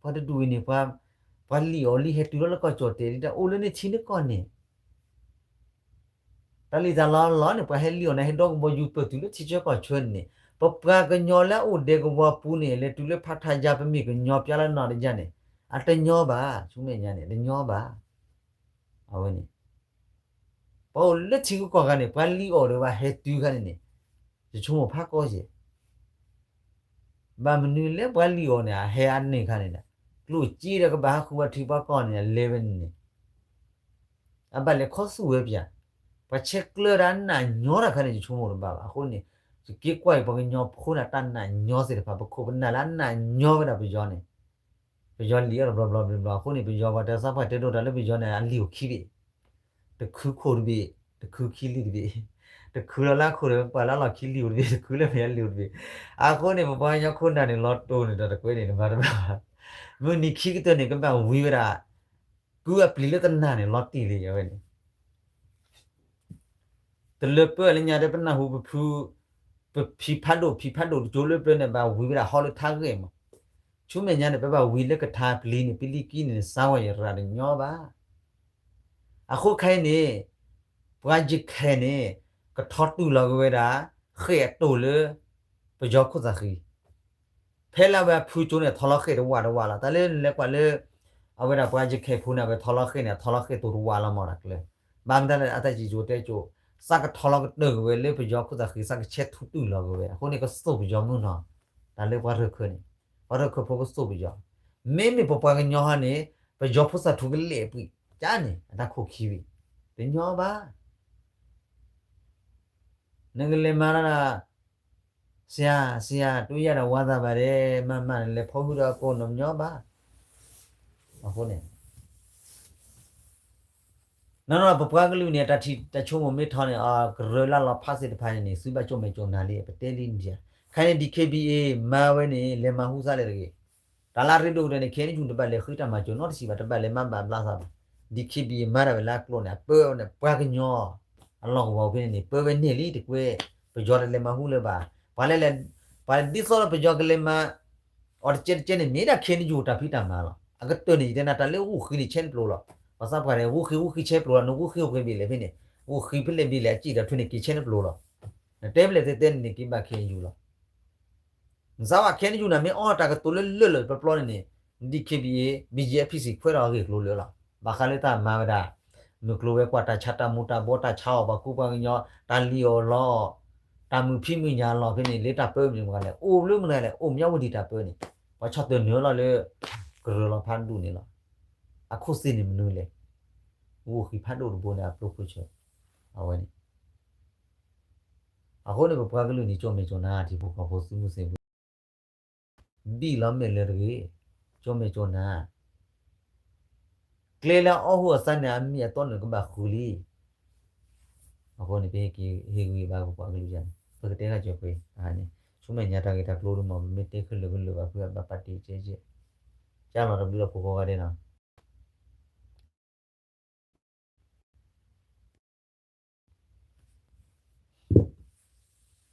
တဒူၣ်အံၤန့ၣ် ပှၤလံၣ်အီၣ်လံ ဟဲတုၤလီၤလၢကီၢ်ကၠီၣ်တဲာ်လံ တၢ်အိၣ်လၢနထံနကီၢ်န့ၣ် တၢ်လံၣ်တၢ်လီအလီၢ်န့ၣ် ပှၤဟဲလံၣ်အီၣ်န့ၣ် ဟဲဒီကဘီယူၤပၢၢ်တုၤလၢထံဆၢကီၢ်ဆၢန့ၣ်, ပပှၤကညီလၢအအိၣ်ဒဲကဝီၤပူၤန့ၣ် လဲၤတုၤလၢဖးထးယါ ပမ့ၢ်ကညီပျါလၢနီၢ်တယၢ်န့ၣ် အတညီဘၣ်, ဆူမဲာ်ညါန့ၣ် တညီဘၣ်. အဝဲန့ၣ် ပှၤအိၣ်လၢထံဂုၤကီၢ်ဂၤန့ၣ် ပှၤလံၣ်အီၣ်ဒီးပှၤဟဲတုၤခါန့ၣ်န့ၣ်, ယဆိကမိၣ်ဖးကီယဲၢ် ဘၣ်မနုၤလၢပှၤလံၣ်အီၣ်န့ၣ် အဟဲအန့ၢ်ခါန့ၣ်ဒီး ကျိၣ်စ့ဒီးကဘၣ်ဟးဃုာ်ပှၤထံပှၤကီၢ်န့ၣ် အလဲၤဝဲန့ၣ်န့ၣ်, အဘၣ်လဲၤခီသူၣ်ဝဲပၠး, ပှၤဆဲးကျၢဒၣ်အနးညီတၢ်ခါန့ၣ် ယဆိကမိၣ်တဘၣ်ဘၣ်. အဃိန့ၣ် ယက့ၤကွၢ်အံၤ ပှၤကညီဖိန့ၣ် တၢ်နးညီသ့ၣ်တဖၣ် ပခိၣ်ပနၢ်လၢအနးညီဝဲဒၣ်ပယီၤန့ၣ်, ပယီၤလံၣ်အီၣ်တဘျီဘျီဘျီဘျီ အဃိန့ၣ် ပယီၤပှၤတဲသးပှၢ်တဲဒိၣ်တၢ်လၢပယီၤန့ၣ် အလံၣ်အိၣ်ခံဘ့ၣ်, တခုခိၣ်တဘ့ၣ်, တခုခံလံၣ်တဘ့ၣ်, တခုလီၤလၢအခိၣ်ဒီး ပှၤလၢအလီၢ်ခံလံၣ်အိၣ်တဘ့ၣ်, တခုလၢပယီၤလံၣ်အိၣ်တဘ့ၣ်. အဃိန့ၣ် ပပှၤကညီခိၣ်နၢ်န့ၣ် လီၤတိၢ်န့ၣ်ဒီးတကွဲးန့ၣ် နမၤတဘၣ်ဘၣ်. မုၢ်နံၤခံကတၢၢ်န့ၣ် ကဘၣ်ဝံၤဝဲဒၣ် ကုၢ်အပျံၤလၢတနၢ်န့ၣ် လီၤတံၢ်လံအဝဲန့ၣ် တလၢပၢၢ်လၢညါဒီး ပနၢ်ဟူပဖု ပဖံးဖးဒိၣ် ဖံးဖးဒိၣ်တကၠိလၢပျၢၤန့ၣ် ဘၣ်ဝံၤဝဲဒၣ်ဟီလၢထါဂဲၢ်မး. ဆူမဲာ်ညါန့ၣ် ပဘၣ်ဝံၤလၢကထါပျံၤန့ၣ် ပလံၤကံန့ၣ် စါဝဲယရၣ်တညီဘၣ်. အဃိခဲအံၤန့ၣ် ပှၤယခဲၣ်န့ၣ် ကထီတုၢ်လီၤက့ၤဝဲဒၣ် ဃဲၣ်အတိၢ်လၢ ပယီၤခိၣ်သၣ်ဃံ ဖဲလၢအဝဲအဖုကၠိန့ၣ် ထီလီၤဃဲၣ်တဝးတဝးလီၤ. တၢ်လၢနလဲၤကွၢ်လၢ အဝဲဒၣ်ပှၤယခဲၣ်ဖိန့ၣ် အဝဲထီလီၤဃဲၣ်န့ၣ် အထီလီၤဃဲၣ်တိၢ်တဝးလီၤမးတၢ်ကျၢၤ. ဘၣ်မတၤလဲၣ် အတၢ်စံၣ်စိၤတဲစိၤ သးကထီလီၤကတၢၢ်က့ၤဝဲလၢပယီၤခိၣ်သၣ်ဃံ သးကဆဲးထူတုၢ်လီၤက့ၤဝဲ အဃိန့ၣ် ကသိၣ်ပယီၤမုၢ်နီၤ တၢ်လၢပှၤရၢၢ်ခၢၣ်န့ၣ် ပှၤတခီဖိကသိၣ်ပယီၤ, မ့မ့ၢ်ပပှၤကညီဟီန့ၣ် ပယီၤဖိသၣ်ထူကလဲာ်ပှံၤ, ကန့ၣ် အတၢ်ခိၣ်ခံဘ့ၣ်, တညီဘၣ်. နကလဲၤမၤဒၣ် ဆရာ ဆရာ တူၢ်ယၢ်ဒီးဝါသးဘၣ်ဒဲး, မၤမၤနလဲၤဖီၣ်ဟုၣ်ဒီးအကိးနီတညီဘၣ်. အဃိန့ၣ် နီၢ်နီၢ်ပပှၤကလုာ်န့ၣ် တၢ်ထံၣ်တၢ်ဆိကမိၣ်မ့ၢ်ထီန့ၣ် အကရၢလၢ်လီၤဖးသ့ၣ်တဖၣ်န့ၣ်န့ၣ် သုဘၣ်ကၠိၣ်မဲာ်ကၠိၣ်နါလံ ပတဲလံဒံးဧါ. ခဲအံၤန့ၣ် ဒီး ခ့ဘံၣ်အ့ၣ် မၤဝဲန့ၣ် လဲၤမၤဟူသးလၢတဂ့ၤ. တၢ်လၢအရ့ဒိၣ်ကတၢၢ်န့ၣ် ခဲအံၤ ယူၢ် တဘၣ်လဲၤဃ့တၢ်မၤစၢၤနီတစံးဘၣ်, တဘၣ်လဲၤမၤဘၣ်ဘျါသးဘၣ်. ဒီး ခ့ဘံၣ်အ့ၣ် မၤတၢ်ဝဲလၢအကျိၤန့ၣ် အပၢန့ၣ် ပှၤကညီ အလီၢ်ကဝီၤဖဲန့ၣ်န့ၣ် ပၢဝဲန့ၢ်လံတကွဲ, ပယီၤတလဲၤမၤဟူလၢၤဘၣ်. ပှၤလဲၤလဲၤ ပှၤဒ်သိးဒီးပယီၤကလဲၤမၤ အီၤတကဲတကဲန့ၣ် မ့ၢ်ဒၣ် ခ့အ့ၣ်ယူၣ် တၢ်ဖံးတၢ်မၤလီၤ. အကတၢၢ်န့ၣ် ယတဲနၤ တၢ်လၢဂုၢ်ဃံန့ၣ် ဆဲးနပျိလီၤ. ပှၤသးပှၢ်န့ၣ် ဂုၢ်ဃံ ဂုၢ်ဃံဆဲးပျိလီၤ, နဂုၢ်ဃံအိၣ်က့ၤဘ့ၣ်လဲၣ်ဖဲန့ၣ်, ဂုၢ်ဃံဖဲလဲၣ်ဘ့ၣ်လဲၣ် အစံၣ်ဒီးထွဲန့ၣ် က့ၤဆဲးနပျိလီၤ. နတဲဖဲလဲၣ်တဲတဲန့ၣ်န့ၣ် က့ၤဘၣ် ခ့အ့ၣ်ယူၣ် လီၤ. နသးပှၢ် ခ့အ့ၣ်ယူၣ် န့ၣ်မ့ၢ်အီၣ်တၢ်ကတိၤလၢလၢာ်လၢာ်ပျီပျီန့ၣ်န့ၣ်, ဒီး ခ့ဘံၣ်အ့ၣ် ဘံၣ်ကၠံၣ်အ့ၣ်ဖံးစံၣ် ခွဲးဒီးအဂ့ၢ်အကျိၤလၢာ်လီၤ. ဘၣ်ဃးလၢတၢ်မၤဝဲဒၣ် မုၢ်ကျိၤဝဲၤကွာ် တၢ်ဆါတၢ်မူၤတၢ်ဘှီး တၢ်ဆါအီၣ်ပှၤကူပှၤကညီ တၢ်လံၣ်အီၣ်လီအီၣ် တၢ်မုာ်ဖံးမုာ်ညၣ်လီၤဖဲန့ၣ် လၢတၢ်ပၢမနုၤမတၤလဲၣ်, အိၣ်လၢမနုၤလဲၣ်, အိၣ်မၠီဝတံၣ်တၢ်ပၢန့ၣ်, ပှၤဆီၣ်တၢၢ်နုာ်လီၤလၢ ကရၢလီၤဖးဒိၣ်န့ၣ်လီၤ. အခိၣ်သ့ၣ်န့ၣ်မနုၤလဲၣ်, ဂုၢ်ဃံဖးဒိၣ်တဘိန့ၣ် အပျိခိၣ်ဆၢ အဝဲန့ၣ် အဃိန့ၣ် ပပှၤကလုာ်န့ၣ် ကၠိၣ်မဲာ်ကၠိၣ်နါ ထံဖိကီၢ်ဖိ သုးမုၢ်သံၣ်ဘိ ဘံၣ်လီၤမဲာ်လၢတဂ့ၤ, ကၠိၣ်မဲာ်ကၠိၣ်နါ, ကျဲလၢအအီၣ်ဟူအသါန့ၣ် အမ့ၢ်အတီန့ၣ်ကဘၣ်ဃုာ်လံ. အဃိန့ၣ် ပဟ့ၣ်ဂံၢ်ဘါပပှၤကလုာ်ယါန့ၣ် ပကတဲတၢ်ကၢၤပှဲၤန့ၣ်, ဆူမဲာ်ညါတၢ်ဂ့ၢ်တၢ်ကျိၤဒ်မ့ၢ် ပမ့ၢ်တဲခဲလၢာ်ကလၢာ်ဘၣ်ဖုး ဘၣ်ပာ်တ့ၢ်ကဲကဲ, ကၢ်လီၤတဘျုးလီၤဖိဃီဂၤဒဲးနီၤ.